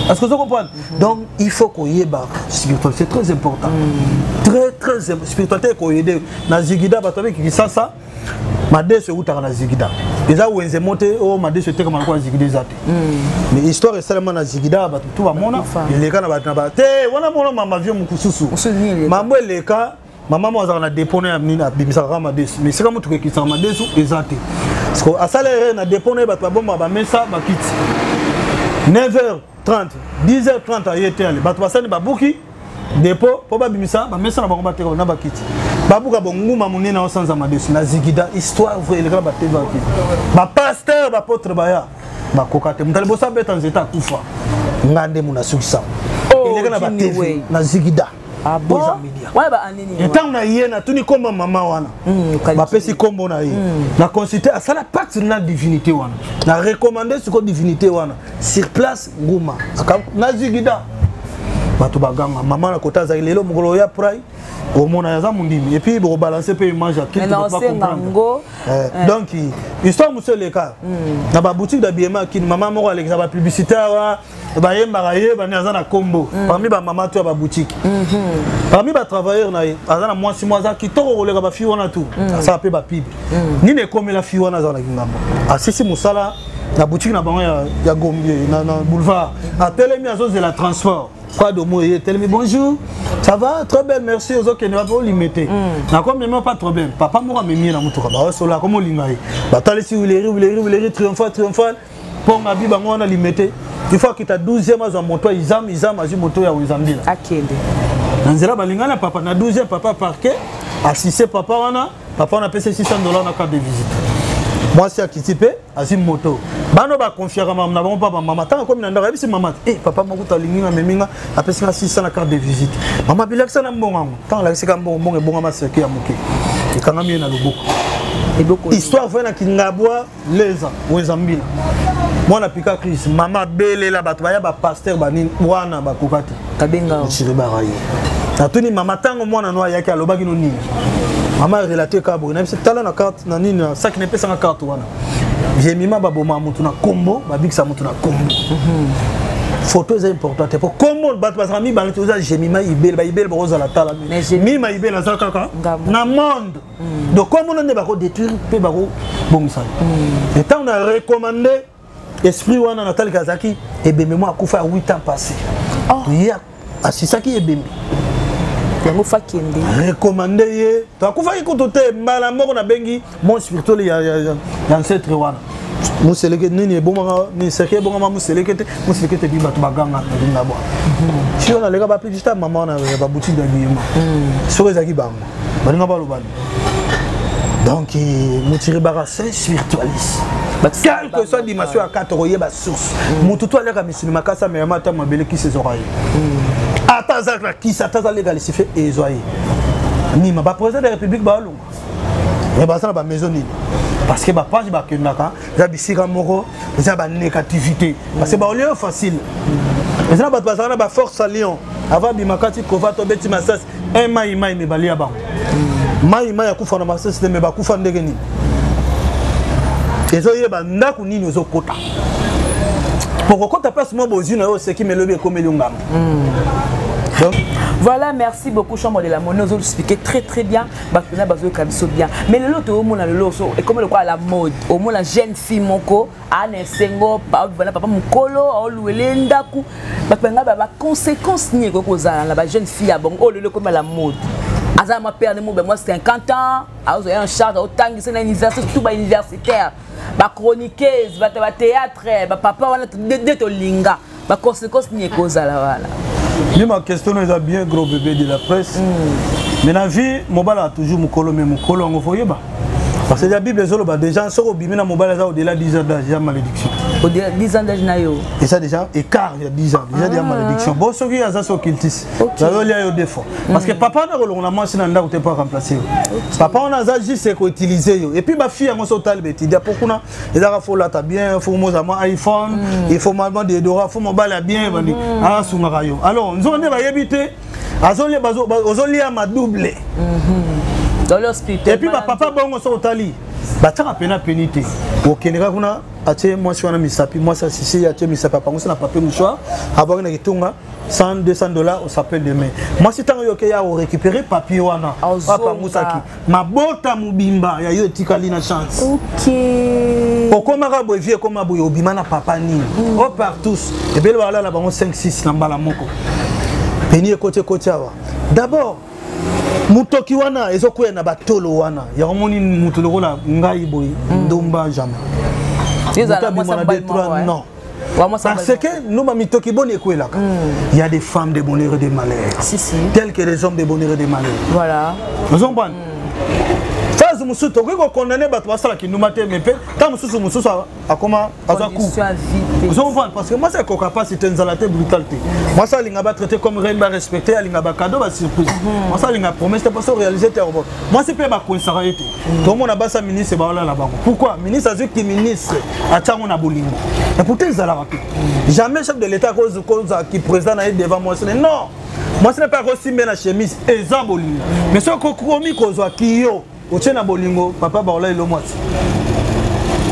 Est-ce que vous comprenez? Donc il faut koyeba spiritualité, c'est très important, très très spiritualité ekoyede na zigida. Bato abeki Kisasa, madeso eutaka na zigida, eza wenze mo te oyo madeso etekama lokola zigida eza te. Mais histoire esalema na zigida, bato tu bamona eleka na bato na ba te wana mona mama vie mokususu mambo eleka. Mama mo azalaka na dépôt na ya nini, abimisaka kaka madesu, mais esika motuka ekisaka madesu eza te. Asala erreur na dépôt na ye, bato babombaka bamesa, bakiti. 9h30, 10h30, aye te. Ale, bato basali, babuki dépôt mpo babimisa bamesa na bango, bateka na bakiti, babuka bonguma monene aosanza madesu na zigida. Histoire vrai, eleka na batevaki, bapasteur, baapôtre baya, bakoka te. Moto aliboso abeta nzete akufa, nga nde mona asukisa. Eleka na batv na zigida. Ntango na ye natuni nkombo mama wana, bapesi nkombo na ye, na consulte, asala pacte na divinité wana, na recommande siko divinité wana sur place. Nguma na zigida, bato baganga. Mama na kota azalaki lelo mokolo ya prai, omona aza mondimi, et puis bokobalance mpe image ya. Donc histoire mosusu eleka na baboutique d'habillement akini, mama moko alekisa bapublicité awa, bayembaka ye bani, aza na kombo parmi bamama to ya baboutique, parmi batravailleur na ye aza na mwasi mo aza kitoko koleka bafille wana tu, asala mpe bapub. Nini ekomela fille wana? Aza na kingambo, asisi mosala na boutique na bango ya Gombe na boulevard, atelemi, azozela transport. Quoi mo ye telemi: "Bonjour, ça va? Très belle, merci. Ozokende wapi?" "Olime te, nakomema, pas de problème." Papa moko amemi ye na motuka, baosola, komo olinga ye, batalisi Huileries, Huileries, Huileries, Triomphal, Triomphal, mpo ngabi bango wana Limete. Il faut akita 12e, azwa moto ya Izam. Izam, azwi moto ya Wezambila. Akende. Na nzela balingani na papa na 12e. Papa parke, asise papa wana, papa wana apesi 600 $ na carte de visite. Mwasi akiti mpe, azwi moto. Bano baconfiaka mama na bango mpa bamama. Ntango akomi na ndako, ayebisi mama te: "Eh, papa moko alingi nga, amemi nga, apesi nga 600 na carte de visite." Mama bilakisa na mbongo yango. Ntango alakisika mbongo, mbongo ebongama cercueil ya moke, ekangami ye na loboko. Histoire vraie na Kingabwa, leza Wezambila. Mwana pika crise, mama abelela bato baya, bapasteur banini wana, bakoka te. Kabenga. Siribara ye. Natuni mama: "Ntango mwana no ayaki, alobaki no nini?" Mama relate ka boye: "Nayebisi, tala na carte na nini na saki, napesanga carte wana. Jemima, baboma motu na kombo, babikisa motu na kombo. Photo eza important te, po kombo bato bazala mibale te. Oza Jemima Ibele, baibele bakozala, tala mima Ibele aza kaka na monde. Donc kombo no nde bakodétruire mpe bakobongisa. Ntango na recommande esprit wana, natalika azalaki ebembe moko akufa ya 8 ans passé. Ye asisaki ebembe." Yango fa kende. Recommande ye to akufaki kutu te. Mbala moko nabengi mon spirituel ya ancêtre wana, moseleke nini ebomaka nini, cercueil ebongama moseleke te, moseleke te. Bi bato baganga nalinga bwa si oyo naleka bapublicité ya mama wana ya baboutique d'habillement. Soki ezalaki bango, balinga balobani. Donc motiribaka, c'est spiritualiste, quelle que soit dimension ya kate, koyeba source. Motu to aliaka misuni makasi, ameyama ata mabele, kisi ezwaka ye. Ata aza na kisi, ata aza légalisife, ezwa ye. Nima baprésident de la République balonga, mais baza na bamaison nini? Parce que bapage bakendaka eza bisika moko eza banégativité, parce que baolie facile. Eza na bato bazalaka na baforce à lion avant bima kati kova tobeti masasi un mai mai, me balia bango mai mai, akufa na masasi te, me bakufa ndenge nini? Ezoyeba ndako nini ozokota. Po kokota place moko bozwi na yo oseki mais lobi ekomeli yo ngambo. Donc, voilà, merci beaucoup Chambre de la Monnaie, vous expliquez très très bien, bato na bazoyoka biso bien. Mais lelo toomona lelo so ekomi lokola la mode, omona jeune fille moko ana esengo papa papa mokolo aoluwele ndako, bato banga ba conséquences nini ekoki kozala na ba jeune fille ya bongo oyo lelo ekomi la mode. Aza ma père ne mo ben moi 50 ans, azoya en charge aotangisa na université, surtout ba universitaire, ba chroniqueuse, bato ba théâtre, ba papa wana nde tolinga. Ba conséquences nini ekozala wana? Ni ma question eza bien gros bébé de la presse. Mais na vie mobala a toujours mokolo, mais mokolo yango faut yeba. Parce que la Bible ezoloba déjà soki obimi na mobala eza au-delà 10 ans d'âge ya malédiction. Au-delà 10 ans d'âge na yo. Et ça déjà écart ya 10 ans déjà ya malédiction. Bon soki aza so occultiste. Azolia yo deux fois. Parce que papa na kolongola mwasi na ndako te po remplacer yo. Papa on aza juste ko utiliser yo. Et puis ba fille yango so tali betidia po kuna ezaka faut lata bien, faut moza mwa iPhone, il faut mwa deodorant, faut mobali ya bien bandi asungaka yo. Alors nzo nde bayebi te azolia ozolia ma double. Dans l'hospital. Et puis ba papa bongo so otali batiaka pena peni te. Okendeka kuna atie mwasi wana misapi, mwasi asisi atie misapi apangusi na papier mouchoir, abwaki na kitunga 100 200 $, on s'appelle demain. Mwasi ntango yo okeya orécupérer papier wana apangusaki mabota mobimba ya yo etikali na chance. Okomaka boye vie ekoma boye obima na papa nini o par tous ebele balala bango 5 6 na mbala moko peni ekoti ekoti awa. D'abord motoki wana ezokwea na batolo wana yango moni moto lokola ngai boye ndumba jamais. Ezala Moto abima mwasi na mobali deux, trois, moko, non. Wa mwasi Parce mobali que nous, ma mitoki boni ekwelaka. Il y a des femmes de bonheur et de malheur. Si, si. Telles que les hommes de bonheur et de malheur. Voilà. Nous comprenons? Phase mosusu tokoki kokondane bato basalaki ndumba te, mais mpe ntango mosusu mosusu akoma azwa coup. Condition ya vie te. Ozo comprendre? Parce que mwasi akoka mpasi te, nzala te, brutal te. Mwasi alinga batraité comme reine, barespecte, alinga bacadeau, basurprise. Mwasi alinga promesse te, parce oréalise te yango. Mwasi mpe bakonisaka ye te. Tomona basi ya ministre baolala bango. Pourquoi? Ministre azwi ministre atiango na bolingo. Et pourtant ezalaka te. Jamais chef de l'État akozaki président na ye devant mwasi. Non! Mwasi na mpe akosimbe na chemise, eza bolingo. Mais soki okomi kozwa kiyo, otie na bolingo, papa baola elo mwasi.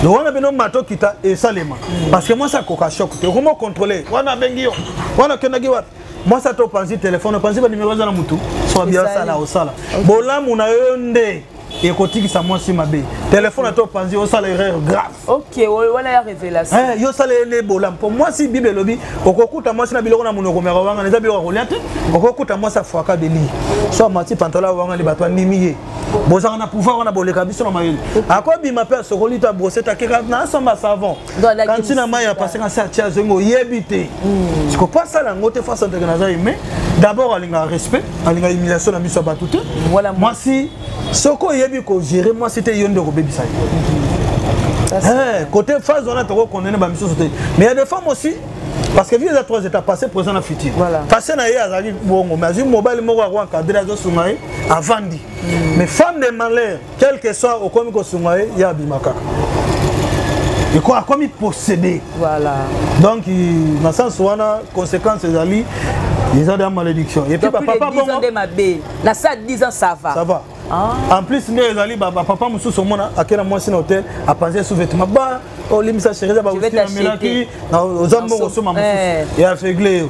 Donc wana bino mato kita esalema. Parce que mwasi akoka choc te. Okomo contrôler. Wana abengi yo. Wana okendaki wapi? Mwasi ata opanzi téléphone, opanzi ba numéro eza na mutu. So abia osala, osala. Bolamu na yo nde ekotikisa mwasi mabe. Téléphone ata opanzi, osala erreur grave. Ok, wana ya révélation. Eh, yo sala ye nde bolamu. Po mwasi Bible elobi, okokuta mwasi na biloko na monoko meka wangana, eza biloko ya kolia te. Okokuta mwasi afwaka de lit. So amati pantalon awangani, bato andimi ye. Bozalaka na pouvoir wana boleka biso na mayele. Akobima mpe asokoli to abrose te, akeka na asomba savon. Donc, alaki Kanti na mai ya mosika. pase kasi atia azongi oyebi te. Siko po asala yango te, fo asanteke naza aimé. D'abord alingaka respect, alingaka humiliation na miso ya bato te. Voilà, mwasi soki oyebi kogérer mwasi te, yo nde okobebisa ye. Ça, Eh, côté phase wana toko condamner ba misusu te. Mais il y a des femmes aussi, parce que vie eza trois étapes, passé, présent na futur. Voilà. Passé na ye azali bongo, mais azwi mobali moko ako encadrer, azosunga ye, avandi. Mais femme de malheur, quel que soit okomi kosunga ye, ye abima kaka. Et quoi, akomi possédé. Voilà. Donc, na sens wana, conséquence ezali, eza de malédiction. Et puis, Donc, ba plus de papa 10 ans bongo, de mabe. Na ça 10 ans ça va. Ça va. Ah. En plus nde ezali ba papa mosusu omona akei na mwasi na hôtel, apanzi sous-vêtement ba olimisa chérie, eza ba Je vais whisky na t'acheter. melaki, na oza mbongo osomba mosusu. Eh. E aveugle yo.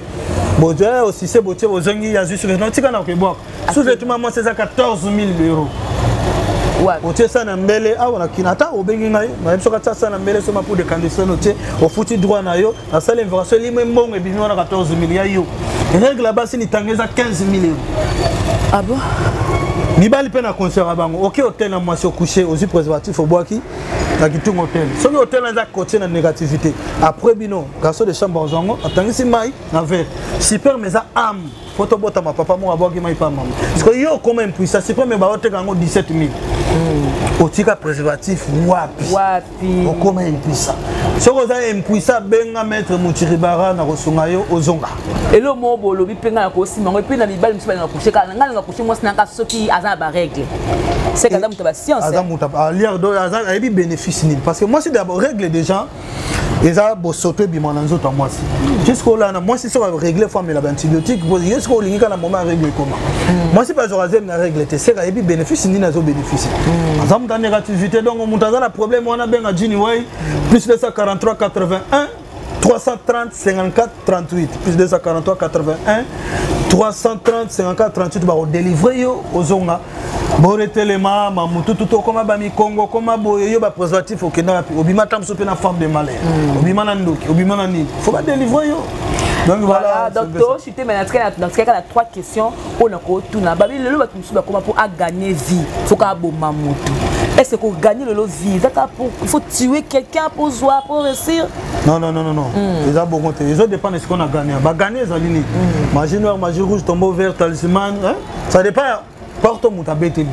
Bozo, osise botie, bozongi, azwi sous-vêtement, tika na okebwaka. Sous-vêtement mwasi eza 14 000 euros. Ouais. Otie sa na mbele awa na kina, ata obengi ngai, nayebi soki atia sa na mbele, soma poudre candescent otie, ofuti droit na yo, nasali invitation, elimo mbongo ebimi wana 14 000 ya yo. Règle ya basi litanga eza 15 000 euros. Ah bon? Mibali mpe na concert ya bango, oke hotel na mwasi, ocouche, ozwi préservatif, obwaki na kitunga hotel. Soki hotel eza cotier na négativité, après bino garçon de chambre azwa yango, atangisi mai na verre. Sperme eza âme, po tobotama papa moko abwaki mai pa mama. Parce que yo okoma impuissant, sperme baoteka yango 17 000. Otika préservatif wapi? Wapi? Okoma impuissant. Soki oza impuissant, benga maître Mutiribara na kosunga yo ozonga. Elo moko bolobi mpe ngai na kosima yango, epuis na mibali mosusu balinga couche kaka ngai, nalinga couche mwasi nanga soki aza na barègle, c'est que aza moto ya bascience. Aza moto aliere do aza ayebi bénéfice nini, parce que mwasi d'abord règle déjà. Eza bosoto ebima na nzoto ya mwasi. Jusqu'au là na mwasi soki règle faut amela ba antibiotique po ye soki olingi kaka na moment ya règle ekoma. Mwasi mpe azwaka zemi na règle te, seka ayebi bénéfice nini azo bénéficie. Aza moto ya négativité, donc moto aza na problème wana benga Jini Way plus 243 81 330 54 38 plus 243 81 330 54 38. Bakodélivre yo, ozonga boretelema mamututu to okoma bamikongo, okoma boye yo bapréservatif okenda wapi, obima ta mosusu mpe na forme de malheur, obima na ndoki, obima na nini, faut badélivre yo. Donc voilà, donc tochute, mais natikaka na trois questions oyo nakotuna. Babi lelo bato mosusu bakoma mpo agagner vie, faut kaka aboma moto. Est ce que kogagner lelo vie eza kaka pour il faut tuer quelqu'un pour zwa, pour réussir? Non, non, non, non, non, eza bongo te. Ezodépendre esiko na gagner. Bagagner ezali nini? Magie noire, magie rouge, tombeau vert, talisman, hein? Ça dépend porte moto abeteli.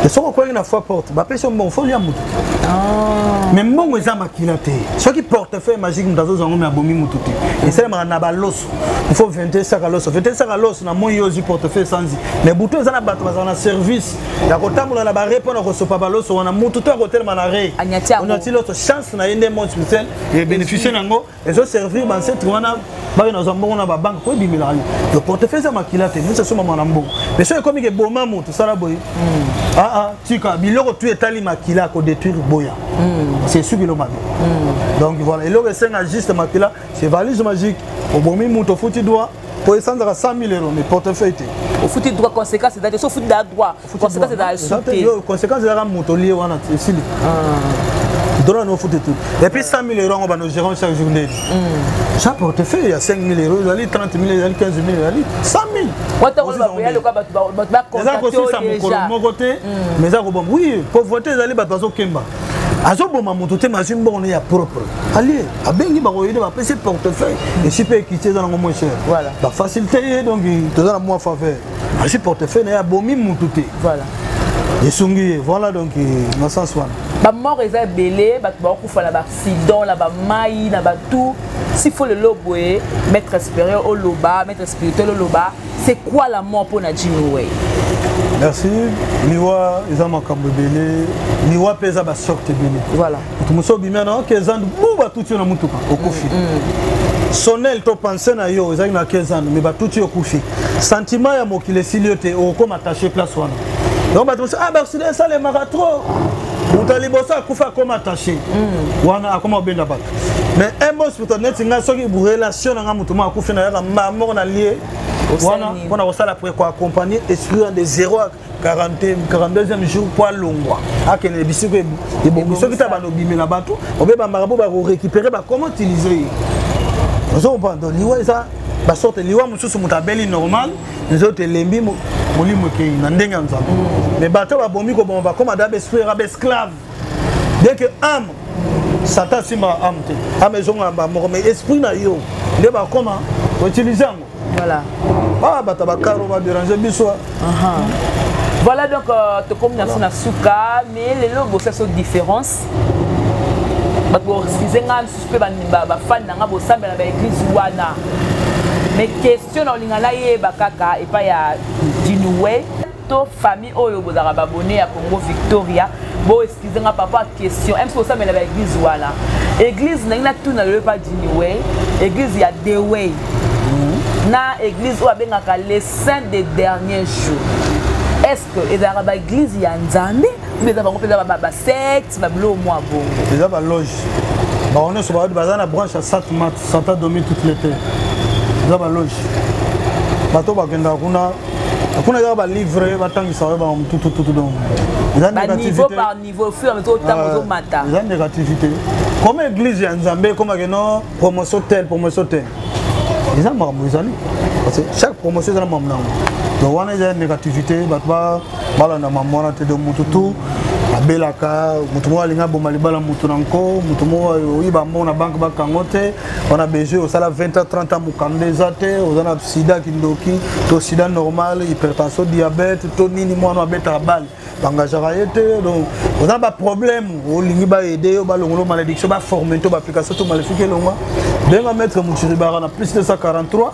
Soki okweki na fois porte, bapesi yo mbongo, faut lia moto te. Mais mbongo eza makila te. Soki portefeuille magique, moto azozwa yango, me abomi moto te. Esalemaka na baloso, il faut 21 saka loso, 21 saka loso na moi yo ozwi portefeuille sanzi. Mais butu eza na bato bazala na service ya kotambola na bare mpo na kosopa baloso wana. Motu to akotelema na re, onyati loso, chance na ye nde monde spirituel ebénéficie nango, ezoservir baancêtre wana bake nazwa mbongo na babanke po ebimelaka yo. Le portefeuille eza makila te, mosi asomama na mbongo. Mais soki ekomi ke boma moto, sala boye, aa tika biloko tu etali makila kodétruire, boya, c'est suki elo mabe. Donc voilà, eloko esenga juste makila, c'est valise magique. Obomi moto, ofuti droit po esanzaka 100 000 euros, mais portefeuille te. Ofuti droit, conséquence eza te. So ofuti da droit, conséquence ezala su te. Conséquence ezalaka moto lie wana esili, droit no ofuti tout. Et puis 100 000 euros yango bano gérant chaque jour ndeni chaque portefeuille ya 5 000 euros ezali 30 000, ezali 15 000, ezali 100 000. Eza kosisa mokolo moko te, mais eza koboma. Oui, pauvreté ezali, bato bazokemba, azoboma moto te, mazwi mbongo ya propre, alie, abengi bakoyede, bapesi portefeuille esi mpe ekiti, eza nango moins cher, bafacilité ye. Donc toza na mwa faveur, azwi portefeuille na ye, abomi motu te, esungi ye. Voilà, donc na sens wana. Bamort eza ebele, bato bakokufa na baaccident, na bamai, na batu. S'il faut lelo boye, maître supérieur oloba, maître spirituel oloba, c'est quoi la mort mpona Jimmy Way? Merci. Liwa eza makambo ebele, liwa mpe eza basorte ebele. Moto mosusu obimi ana oke zandu bu, batuti yo na mutuka, okufi. Sonel to pense na yo ezalaki na ke zandu, mais batuti yo, okufi. Sentiment ya mokili esili yo te, okokoma attaché place wana. Donc bato mosusu, ah, baaccident esalemaka trop, moto ya liboso akufa, akoma attaché wana, akoma obenda bato. Mais un bon spirituel neti ngai, soki relation na ngai, moto moko akufi, nayaka mbaa moko na lie wana mpona kosala pre koaccompagner esprit de 0 à 40, 42e jour mpo alongwa, akende bisiko ebongi. Soki ta bando obimela bato obebambaka mpo bakorécupérer, bakoma utiliser ye. Ozo comprendre? Donc liwa eza basorte. Liwa mosusu, moto abeli normal, nzoto elembi, molimo ekei na ndenge ya Nzambe. Mais bato babomi koboma, bakoma da baesprit ya baesclave. Dès que âme, Satan asimbaka âme te, âme ezongaka bamoko, mais esprit na yo nde bakoma koutiliser yango. Ah, bato bakaro badérange biso. Voilà, donc tokomi na so na suka, mais lelo bosa so différence. Bato boexcuse nga misusu mpe bafani na nga bosambela baeglise wana, mais question na olinga nayeba kaka epai ya Jinuwe to famille oyo bozalaka babone ya Congo Victoria, boexcuse nga papa, question mc, osambela baeglise wana, église ndenge natuna lelo epa Jiniway, église ya Dewey na église oyo abengaka les saints des derniers jours, est ce que ezalaka baeglise ya Nzambe ou eza bango mpenza basecte, babiloko mwa bongo? Eza baloge, bango nyonso baza na branche ya Satmat, Satan domine toutes les terres. Eza baloge, bato bakendaka kuna, kuna eza balivre batangisa oyo bango tutututu. Donc eza niveau par niveau, au fur et à mesure otango ozomata. Eza négativité. Comme église ya Nzambe ekomake no promotion tel, promotion tel, eza makambo ezali parce que chaque promotion eza na makambo nango. Donc wana eza négativité, bato balanda mambo wana te. Donc motu tu abelaka, motu moko alingi aboma libala, motu na nko, motu moko oyiba mbongo na banke, bakango te wana besoin osala 20 ans, 30 ans, mokanda eza te, oza na sida, kindoki to sida normal, hypertension, diabète to nini, mwana abetaka bale, baengageaka ye te. Donc oza na baproblème, olingi baaider yo, balongola malédiction, baforme to baapplication to maléfique elongwa, benga maître Muchiribara na plus 243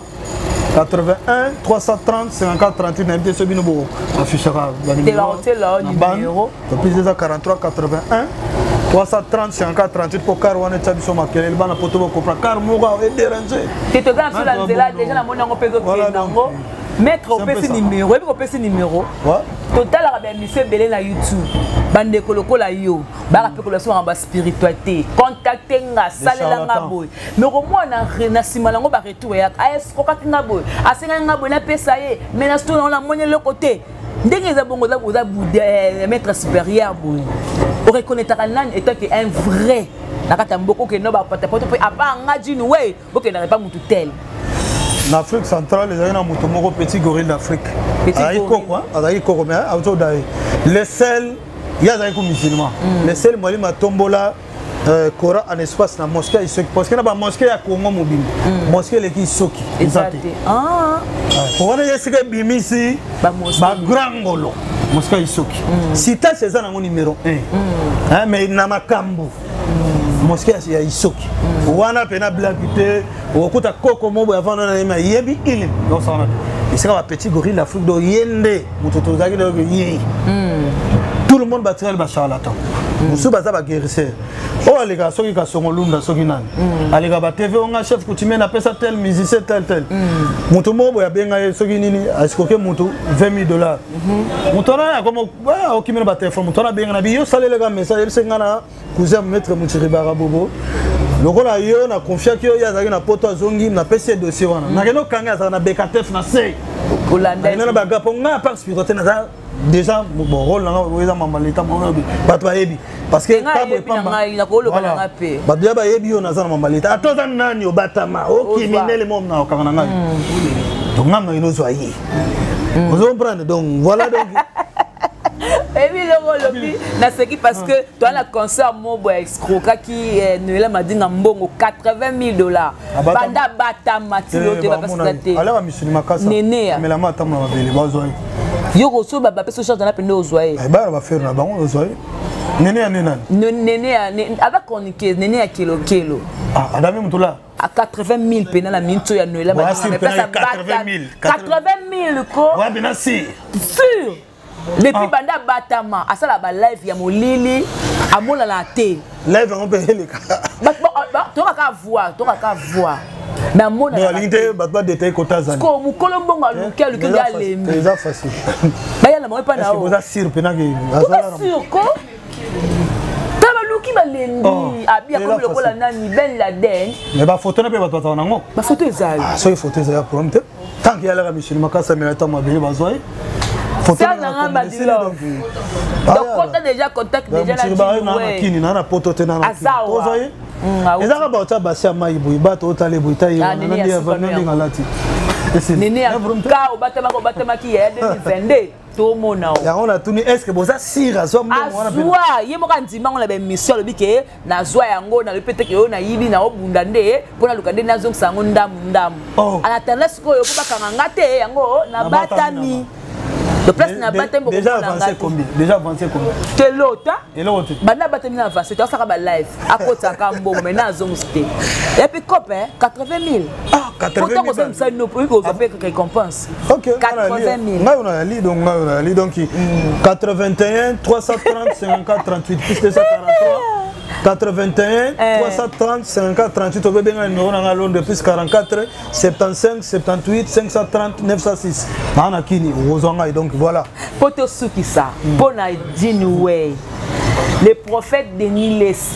81 330 54 38. Nayebi te so bino bo affichaka numéro. Plus 243 81 330 54 38 mpo car wana etya biso makelele, bana poto bokopra car moko edérange. Te, toza na biso na nzela déjà, namoni yango mpe ezokende yango. Maître, opesi numéro, oyebi kopesi numéro. Totalaka baémission ebele na YouTube. Bandeko lokola yo baka mpe koloba so makambo ya spiritualité, contacte nga, salela nga boye, mais komona na nsima nango baretour eyaka, aescroquaki nga boye, asengaki nga boye, napesa ye, mais na sito nango namoni eloko te. Ndenge eza bongo, oza maître supérieur boye, oreconnaîtraka nani étant que un vrai na kati ya mboka? Okende bapatapoto mpe apa nga jini we, bokendaka epa mutu tel. Na Afrique centrale ezalaki na moto moko, Petit Gorille d'Afrique. Azalaki koko, azalaki koko, mais auti oda ye le sel, ye azalaki ko musulman. Le sel Mwalimu atombola Coran en espace na mosquée ya Isoki, parce que na bamosquée ya Congo mobimba, mosquée eleki Isoki eza te. Po wana ye esika ebimisi bagrand ngolo, mosquée ya Isoki citas eza nango numéro 1, mais na makambo mosquée ya Isoki wana mpena blague te. Okokuta koko mo boye avanda na ye, me ayebi ilim osala esika bapetit gorille d'Afrique. Do ye nde moto tozalaki donc ye, tout le monde batikali bacharlatan, mosusu baza baguérisseur oyo alekaka soki Kasongo Lunda, soki nani alekaka batv onga chef coutumier, napesa tel musicien, tel tel moto moko boye abenga ye soki nini, escroquer moto 20 000 $. Moto wana akoma okimela batelefone. Moto wana abenga na bi yo, saleleka message, yebise nga na cousin maître Muchiribara Bobo lokola yo na confiaki yo, ye azalaki na poto, azongi, napesi ye dossier wana. Nakende okanga, azalaka na bekatef na se na baga mpo ngai apart spiritualité naza déjà bon rôle nanga eza mamba leta, bato bayebi, parce que bato ya bayebi yo naza na mamba leta. Ata oza nani, obatama ocriminel mo na okanga na ngai, donc ngai nakende ozwa ye, ozo comprendre? Donc voilà, donc Ebi eloko olobi, naseki parce que toza na concert moko ya escroquaki Noela Madinga mbongo 80 000 $. Banda abatama tilo te, bapesaka te. Alaka misuni makasa. Nene. Melama atambola mabele, bazwa ye. Yo koso bapesa charge na pende, ozwa ye. Bana bafere na bango, ozwa ye. Nene ya nde nani? Nene ya aza chroniqueuse, Nene ya Kelokelo. Adami mutula. À 80 000 pena na minute ya Noela Madinga, 80 000 ko. Wabina si. Sûr, depuis banda abatama, asala balive ya molili, amonana te. Live yango mpe eleka. Tokaka voix, tokaka voix, mais amonana. Alingi te bato badetaille kota azali. Ko mokolo mbongo aluki, aluki nde alembi. Eza facile. Baya na bango epa na oza sûr mpenake? Toza sûr ko ta baluki, balembi, abi akomi lokola nani, Ben Laden. Mais bafoto na mpe bato bazala nango. Bafoto ezali. Soki foto ezali ya problème te, tant que yalaka misuni makasi, amela ntango mabele, bazwa ye. Donc kota déjà contact déjà. Na kini na poto te, na tozwa ye. Ezaka bato ya basi ya mai boye, bato otala boye, ta ye ndenge alati. Nene ya ka obatamaki, obatamaki ya 2022, tomona. O yango natuni, est ce que boza sûr azwa mbongo wana? Azwa, ye moko andima ngo na baémission. Alobi ke nazwa yango, nalobi mpe teke oyo nayibi, naobunda nde mpo naluka nde nazongisa yango ndamu ndamu. En attendant sikoyo mpo bakanga nga te, yango nabatami de place, na batami. Déjà avancé combien? Déjà avancé combien? Te lota. Eloko te. Banda batami na avancé te, asaka balive, akotaka mbongo, mais na azongisi te. Et puis cope 80 000. Ah, 80 000. Pourtant kozongisa no po kozwa mpe récompense. Ok. 80 000. Ngai ona yali, donc ngai ona yali, donc 81 330 54 38 plus 243 81 330 54 38. Obebenga numéro na ngai Londres, plus 44 75 78 530 906. Naa na kini, okozwa ngai, donc voilà. Mpo tosukisa mpo na Jinway, le prophète Denis Lessi,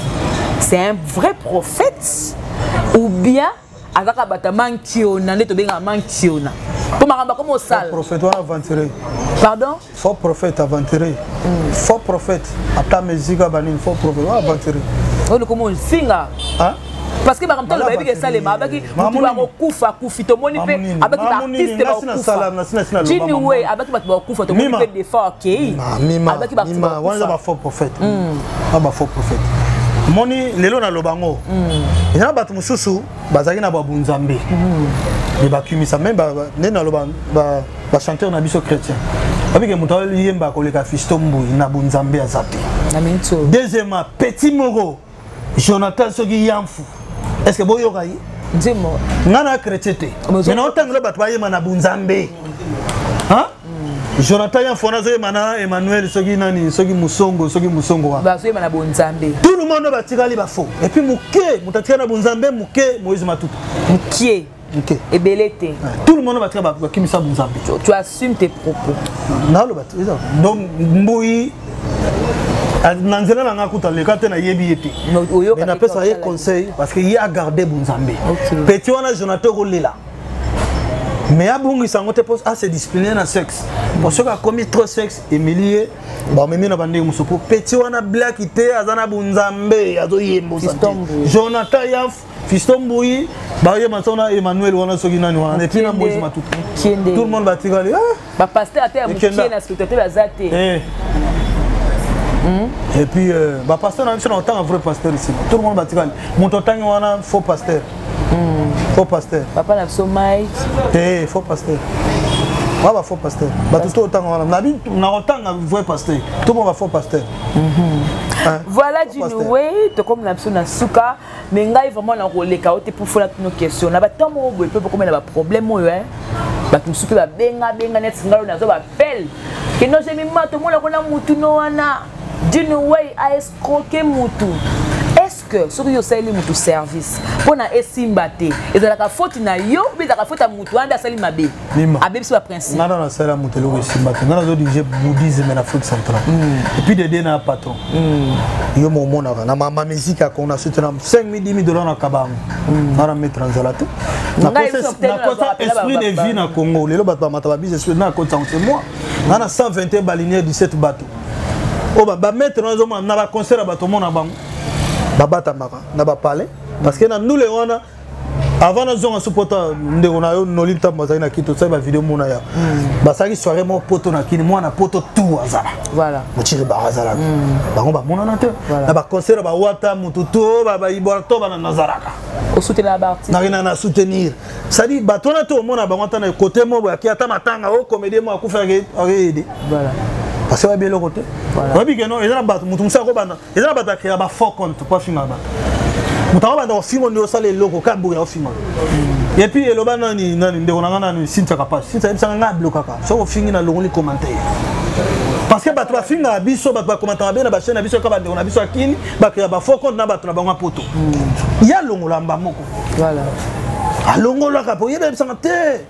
c'est un vrai prophète ou bien azaka bato mankiona nde tobengaka mankiona mpo makambo akoma osala? Prophète wana aventurier. Pardon? Faux prophète, aventurier, faux prophète, ata mesika banini, faux prophète wana aventurier. Oyo lokoma ofinga parce que makambo ntango bayebi esalema, abaki motu bakokufa, akufi, tomoni mpe abaki baartiste bakokufa. Jini we abaki bato bakokufa, tomoni mpe defa akei. Abaki wana eza bafaux prophète, wana bafaux prophète. Moni lelo naloba ngo, eza na bato mosusu bazalaki na babunzambe, me bakimisa meme nde naloba bachanteur na biso chrétien babike, moto ayemba koleka Fisto Mbui na bunzambe aza te. Deuxièmement, petit moko Jonathan soki Yamfu, est ce que boyoka ye? Nzembo. Nga na chrétien te, mais na otangela bato bayema na bunzambe. Jonathan Yanfona azoyeba na Emmanuel soki nani soki Musongo soki Musongo wana bazoyeba na bonzambe. Tout le monde batikali ba faux et puis moke moto atikali na bonzambe moke Moïse Matuta moke moke ebele te. Tout le monde batikali bakimisa bonzambe. Tu assumes tes propos. Naloba donc Mbuyi na nzela na nga kuta leka te nayebi ye te mais napesa ye conseil parce que ye agarde bonzambe. Petit wana Jonathan kolela mais abungisa yango te mpo ase discipline na sexe po soki akomi trop sexe emeli ye bamemi na bandenge mosusu po petit wana blaki te aza na bonzambe azoyembosa Jonathan Yaf Fiston Mbuyi bayeba nso na Emmanuel wana soki nani wana et puis na Moïse Matuta tout le monde batikali bapasteur ata ya mokie na spectateur baza te. Et puis bapasteur na biso na otanga vrai pasteur ici tout le monde batikali moto otangi wana faux pasteur. Faux pasteur. Papa na biso Mike. Te faux pasteur. Wa ba faux pasteur. Bato to otanga wana na bi na otanga vrai pasteur. Tout le monde ba faux pasteur. Voilà Djinoué, tokomi na biso na suka, mais ngai vraiment na koleka ote pour fola tino question. Na ba temps moko boye pe bokomi na ba problème oyo hein. Bato mosusu mpe babenga benga neti ngai oyo nazwa bapele kendo jemima tomona kona mutu no wana Djinoué a escroqué mutu. Est-ce que soki yo osaleli mutu service mpona esimba te ezalaka faute na yo mpe ezalaka faute ya mutu wana nde asali mabe abebisi ba principe? Nga na nasala moto eloko esimba te. Nga nazodirige bouddhisme na Afrique centrale et puis dede na patron yo momonaka na mama musique ya Congo na suite na 5 000 10 000 dollars na kabango nga na mettre nzala te. Nakota esprit de vie na Congo lelo bato bamata babise esprit na kota yango c'est moi. Nga na 121 balinière 17 bato oyo bamaître nazomona na baconcert ya bato omona bango babatamaka na bapalais parce que na ndule wana avant nazonga so pota ndeko na yo Noli Ntambo azalaki na kini tosali bavideo mona ya basalaki soirée moko poto na kini mwana poto tout azala mociri baka azalaka bango bamonana te na baconcert bawata motu to baibora to bana nazalaka nakenda na soutenir c'est-à-dire bato wana to omona bango ata na côté moko boye ake ata matanga o comédie moko akufi akeede parce que bayebi eloko te. Oyebi ke non eza na bato motu mosusu akobanda eza na bato akrea ba faux compte po afinga bato moto akobanda kofinga nde osala eloko ka boye aofinga. Et puis eloba nani nani ndeko na nga nani Cynthia Kapash. Cynthia ayebisanga nga ablokaka soki ofingi na longoli commentaire parce que bato bafingaka biso bato bakomantaka be na bachaine na biso kaka bandeko na biso akini bakrea ba faux compte na bato na bango ya poto ye alongola mba moko alongolaka po ye bayebisanga te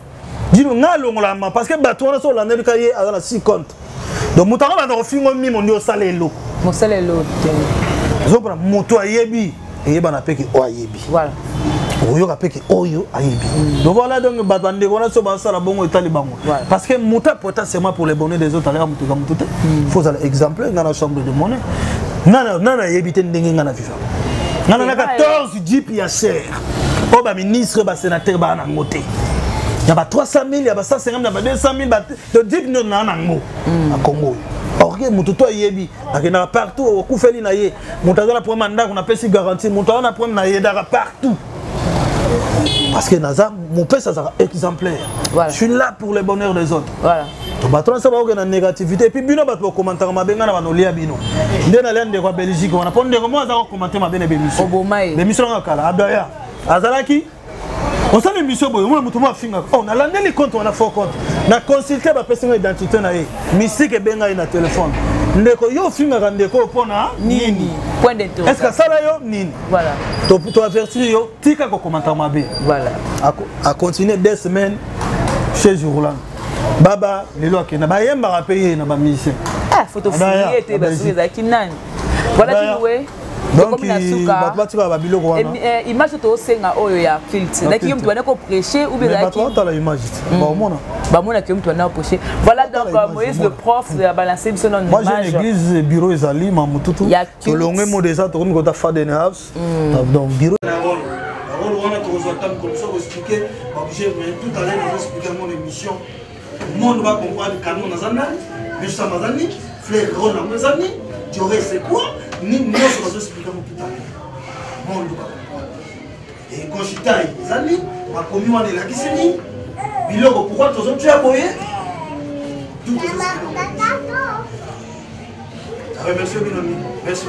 dino nga alongola ma parce que bato wana so olandeli ka ye aza na 6 compte donc moto akobanda kofinga mimo nde osala eloko mosala eloko te. Ozopona moto ayebi eyebana mpe ke oyo ayebi oyoka mpe ke oyo ayebi. Donc voilà, donc bato bandeko wana so basala bongo etali bango parce que moto apota seulement pour le bonheur des autres aleka moto eza moto te. Faut ozala exemplaire. Nga na chambre de monnaie nana nayebi te ndenge nga na vivre nga na 14 jeep ya cher oyo baministre basénateur baa nango te ya ba 300 000 ya ba 150 ya ba 200 000 to jeep nde naa nango na Congo oyo. Or moto to ayebi akendaka partout okufeli na ye moto aza na problème ya ndako napesi garantie moto aza na problème nayedaka partout parce que naza mopesa azalaka exemplaire. Je suis là pour le bonheur des autres. To bato wana so bakokende na négativité et puis bino bato bokomantaka mabe ngai na banolia bino nde nalia ndeko ya Belgique wana mpo ndeko moko aza kokomante mabe na bémission bémission nanga kala abaya azalaki osala émission boye omona moto mo afingaka oh nalandeli compte wana faux compte na consulte bapesi nga identité na ye mystique ebenga ye na telefone ndeko yo ofingaka ndeko oyo mpona nini? Point d'interrogation. Est ce que asala yo nini? To avertir yo tika kokomanta mabe. Acontinue 2 semaines chez Roland baba lelo akenda bayembaka mpe ye na bamusicien. Ah, photo fouillé te basuki ezalaki nani? Voilà Djinoué. Donc bato batikaka babiloko wana. Image tosenga oyo ya culte ezalaki yo moto banda koprêche ou bien bato batala image te baomona. Bamonaki yo moto banda koprêche. Voilà, donc Moïse le prof abalance biso nano. Moi j'ai une église bureau ezali Mamututu tolonge mo déjà tokomi kota Faden House donc bureau rôle wana tokozwa ntango comme ça koexpliquer baobjet mais tout à l'heure nazo mon émission monde va comprendre canon naza nani biso naza nini fleur rôle nango eza nini diore c'est quoi nini nyonso bazo expliquer yango tout à l'heure monde va comprendre et conchitai eza nini makomi wana elakisi nini biloko pourquoi tozotia boye tout. Remercie bino mingi, merci.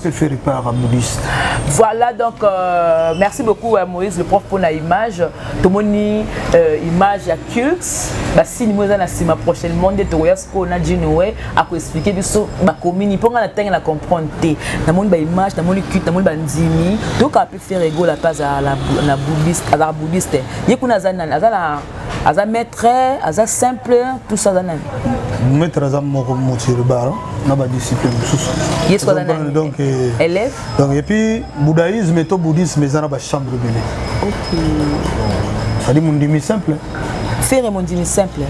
Préféré par bouddhiste. Voilà donc euh, merci beaucoup à Moïse le prof pour la image. Tomoni euh, image ya culte basini mo eza na nsima prochainement nde tokoya sikoyo na Jinoe akoexplike biso bakomini mpo ngai na ntange na comprendre te namoni baimage namoni culte namoni bandimi toyokaa mpe Ferre Gola mpe azala na bouddhiste azalaka bouddhiste ye kuna aza nani aza na aza maître aza simple tout ça aza nani maître aza moko motiri bara na badisciple mosusu ye soki aza nani donc euh, élève donc et puis bouddhaïsme to bouddhisme eza na bachambre ebele ok c'est-à-dire mondimi simple Ferre mondimi simple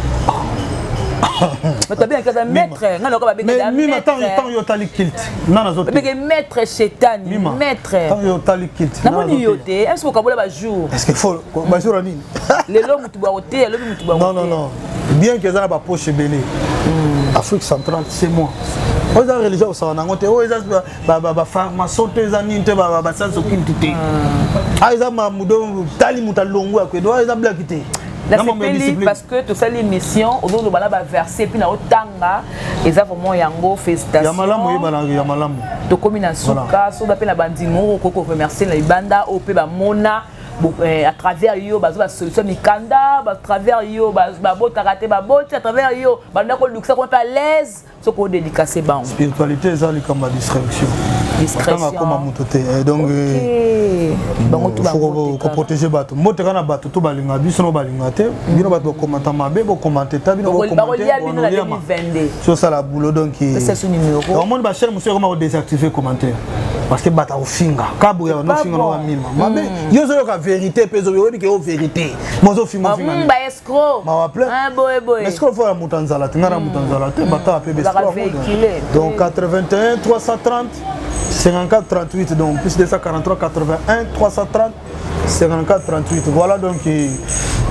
bato babengaka aza maître ngai nayoka babengaka mima ntango yo otali kilte nani azobenge maître shetani maître ntango yo otali kilte namoni yo te est ce okabola bajour est ce que faut bajour ya nini lelo motu bakoteya lobi motu non non non bien que eza na bapoche ebele hmm. Afrique centrale c'est moi oyo eza religion kosaka nango te oyo eza bafarmason te eza nini te bascience occulte te ah eza mamudo tali moto alongo ya kwedo eza blaki te nasepeli parce que tosali émission ozoloba na baverse epuis na otanga eza vraiment yango félicitation ya malamu oyebana ya malamu tokomi na suka soki mpe na bandimi moko okoki koremercier na libanda oyo mpe bamona eh, à travers yo bazwa basolution mikanda à travers yo babotaka te baboti à travers yo banda kolukisa koma mpe à l'aise soki odédicace bango spiritualité eza likambo ya distraction discrétion akoma moto te eh, donc eh, bango tout faut koprotéger bato mbote kaka na bato to balinga biso no balinga te bino bato bokomanta mabe bokomante ta bino bokolia bino na 2022 sosala boulot donc omoni bachaine mosusu ekoma kodésactive commentaire parce que bato akofinga kaboya banofinga no bamima mabe hmm. yo ozoyoka vérité mpe oyebi ke yo vérité mozofinga ofinga hmm, escroc mawa plein ah, boye boye mais escroc faut moto nzala te nga na moto nzala te bata pe escroc donc 81 330 54 38 donc plus 243 81 330 54 38 voilà donc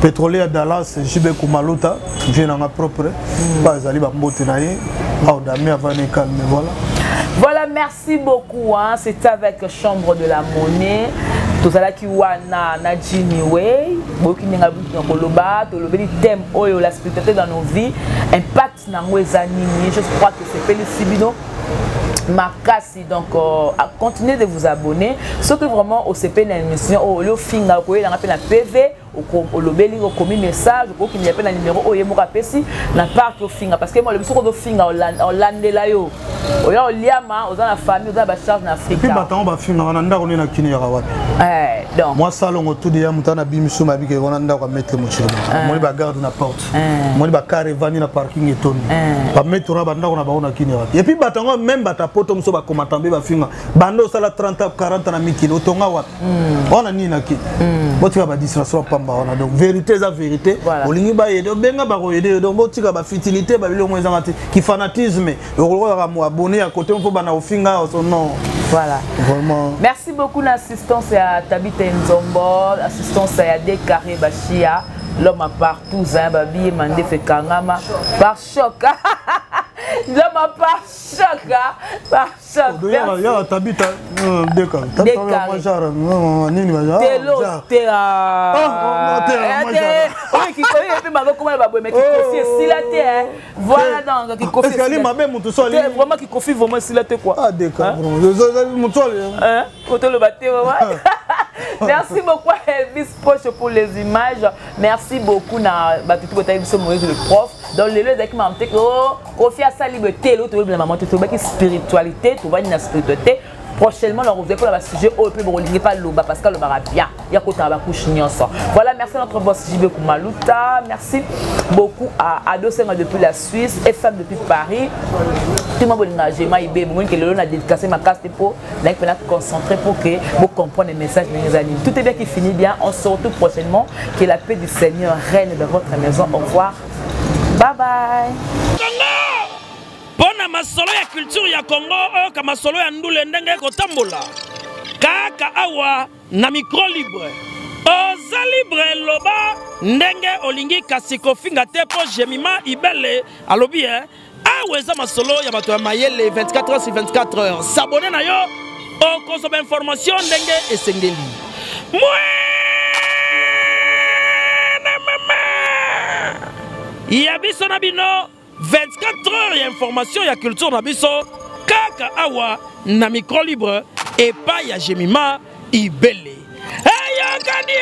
pétrolier ya Dallas JB Kumaluta vieux nanga propre mm. ba ezali ba mbote na ye aodami avani calme voilà. Voilà, merci beaucoup. Hein. C'était avec Chambre de la Monnaie. tozalaki wana na Jimmy Way boyoki ndenge abuki na koloba tolobeli thème oyo la spiritualité dans nos vies impact nango eza nini je crois que sepelisi bino makasi donc euh, continuez de vous abonner soki vraiment osepeli na émission oyo oli ofinga okoyelanga mpe na pv olobeli okomi message okokindela mpe na numero oyo ye moko apesi na parke ofinga parce que mo alobi soki ozofinga olandela yo oya oliama oza na famille oza na bacharge na afrika bato yango bafingaka na ndako nde na kini yaka wapi eh, donc mwa salongo tudi ya moto ana bimisu mabike wana ndako ya maître mochiloma eh. omoni bagarde na porte eh. omoni bakare evandi na parking etondi bametre wana bandako na bango na kini wapi epuis bato yango meme bato ya poto mosusu bakomata mpe bafinga banda osala 30 40 na mikili otonga wapi mm. wana nini na kini mm. botika badistraction pamba wana donc vérité eza vérité olingi bayede obenga bakoyede yo donc botika bafutilité babiloko ezanga te kifanatisme okolokaka mo abonné ya côté mpo bana ofinga oso non. Voilà. Vraiment. Merci beaucoup l'assistance à Tabitha Nzombo, assistance à Dekaré Bachia, l'homme à partout, hein, Babi Mandé Kangama, par choc. L'homme à par choc, hein, par choc. Ya Tabitha Deka, Tabitha Majara, nini Majara. Telo, tela. Ah, tela. Oyo kikoyi pe bazokoma ba boye mais kikofi esila te hein. Voilà donc kikofi. Est-ce qu'ali mabe mutu so ali vraiment kikofi vraiment esila te quoi. Ah deka. Mutu ali. Hein? Kotoloba te vraiment. Merci beaucoup Elvis Poche pour les images. Merci beaucoup na batu tout botali biso Moïse le prof. Donc lelo ezalaki maman te oh Kofi asali boye te lelo toyebi na maman te tolobaki spiritualité tovandi na spiritualité prochainement na revient mpona basujet oyo mpe bokolingi mpe aloba parce que alobaka bien ya kotanga bacouche nyonso. Voilà, merci à notre boss JB Kumaluta, merci beaucoup à Ado Senga depuis la Suisse, FM depuis Paris, tout le monde bolinga Jema Ibe bomoni ke lelo na dédicace makasi te mpo nayaki mpena concentré pour que bocomprendre le message ndenge eza nini. Tout est bien qui finit bien, on se retrouve prochainement, que la paix du Seigneur règne dans votre maison. Au revoir, bye bye. Mpo na masolo ya culture ya Congo, oyoka masolo ya ndule ndenge ekotambola kaka awa na micro libre. Oza libre, loba ndenge olingi, kasi kofinga te mpo Jemima Ibele alobi eh, awa eza masolo ya bato ya mayele 24 heures sur 24 heures. S'abonner na yo okozwa ba information ndenge esengeli. Mwene mama ya biso na bino 24 heures ya information ya culture na biso kaka awa na micro libre. Epai ya Jemima Ibele. Eyokani!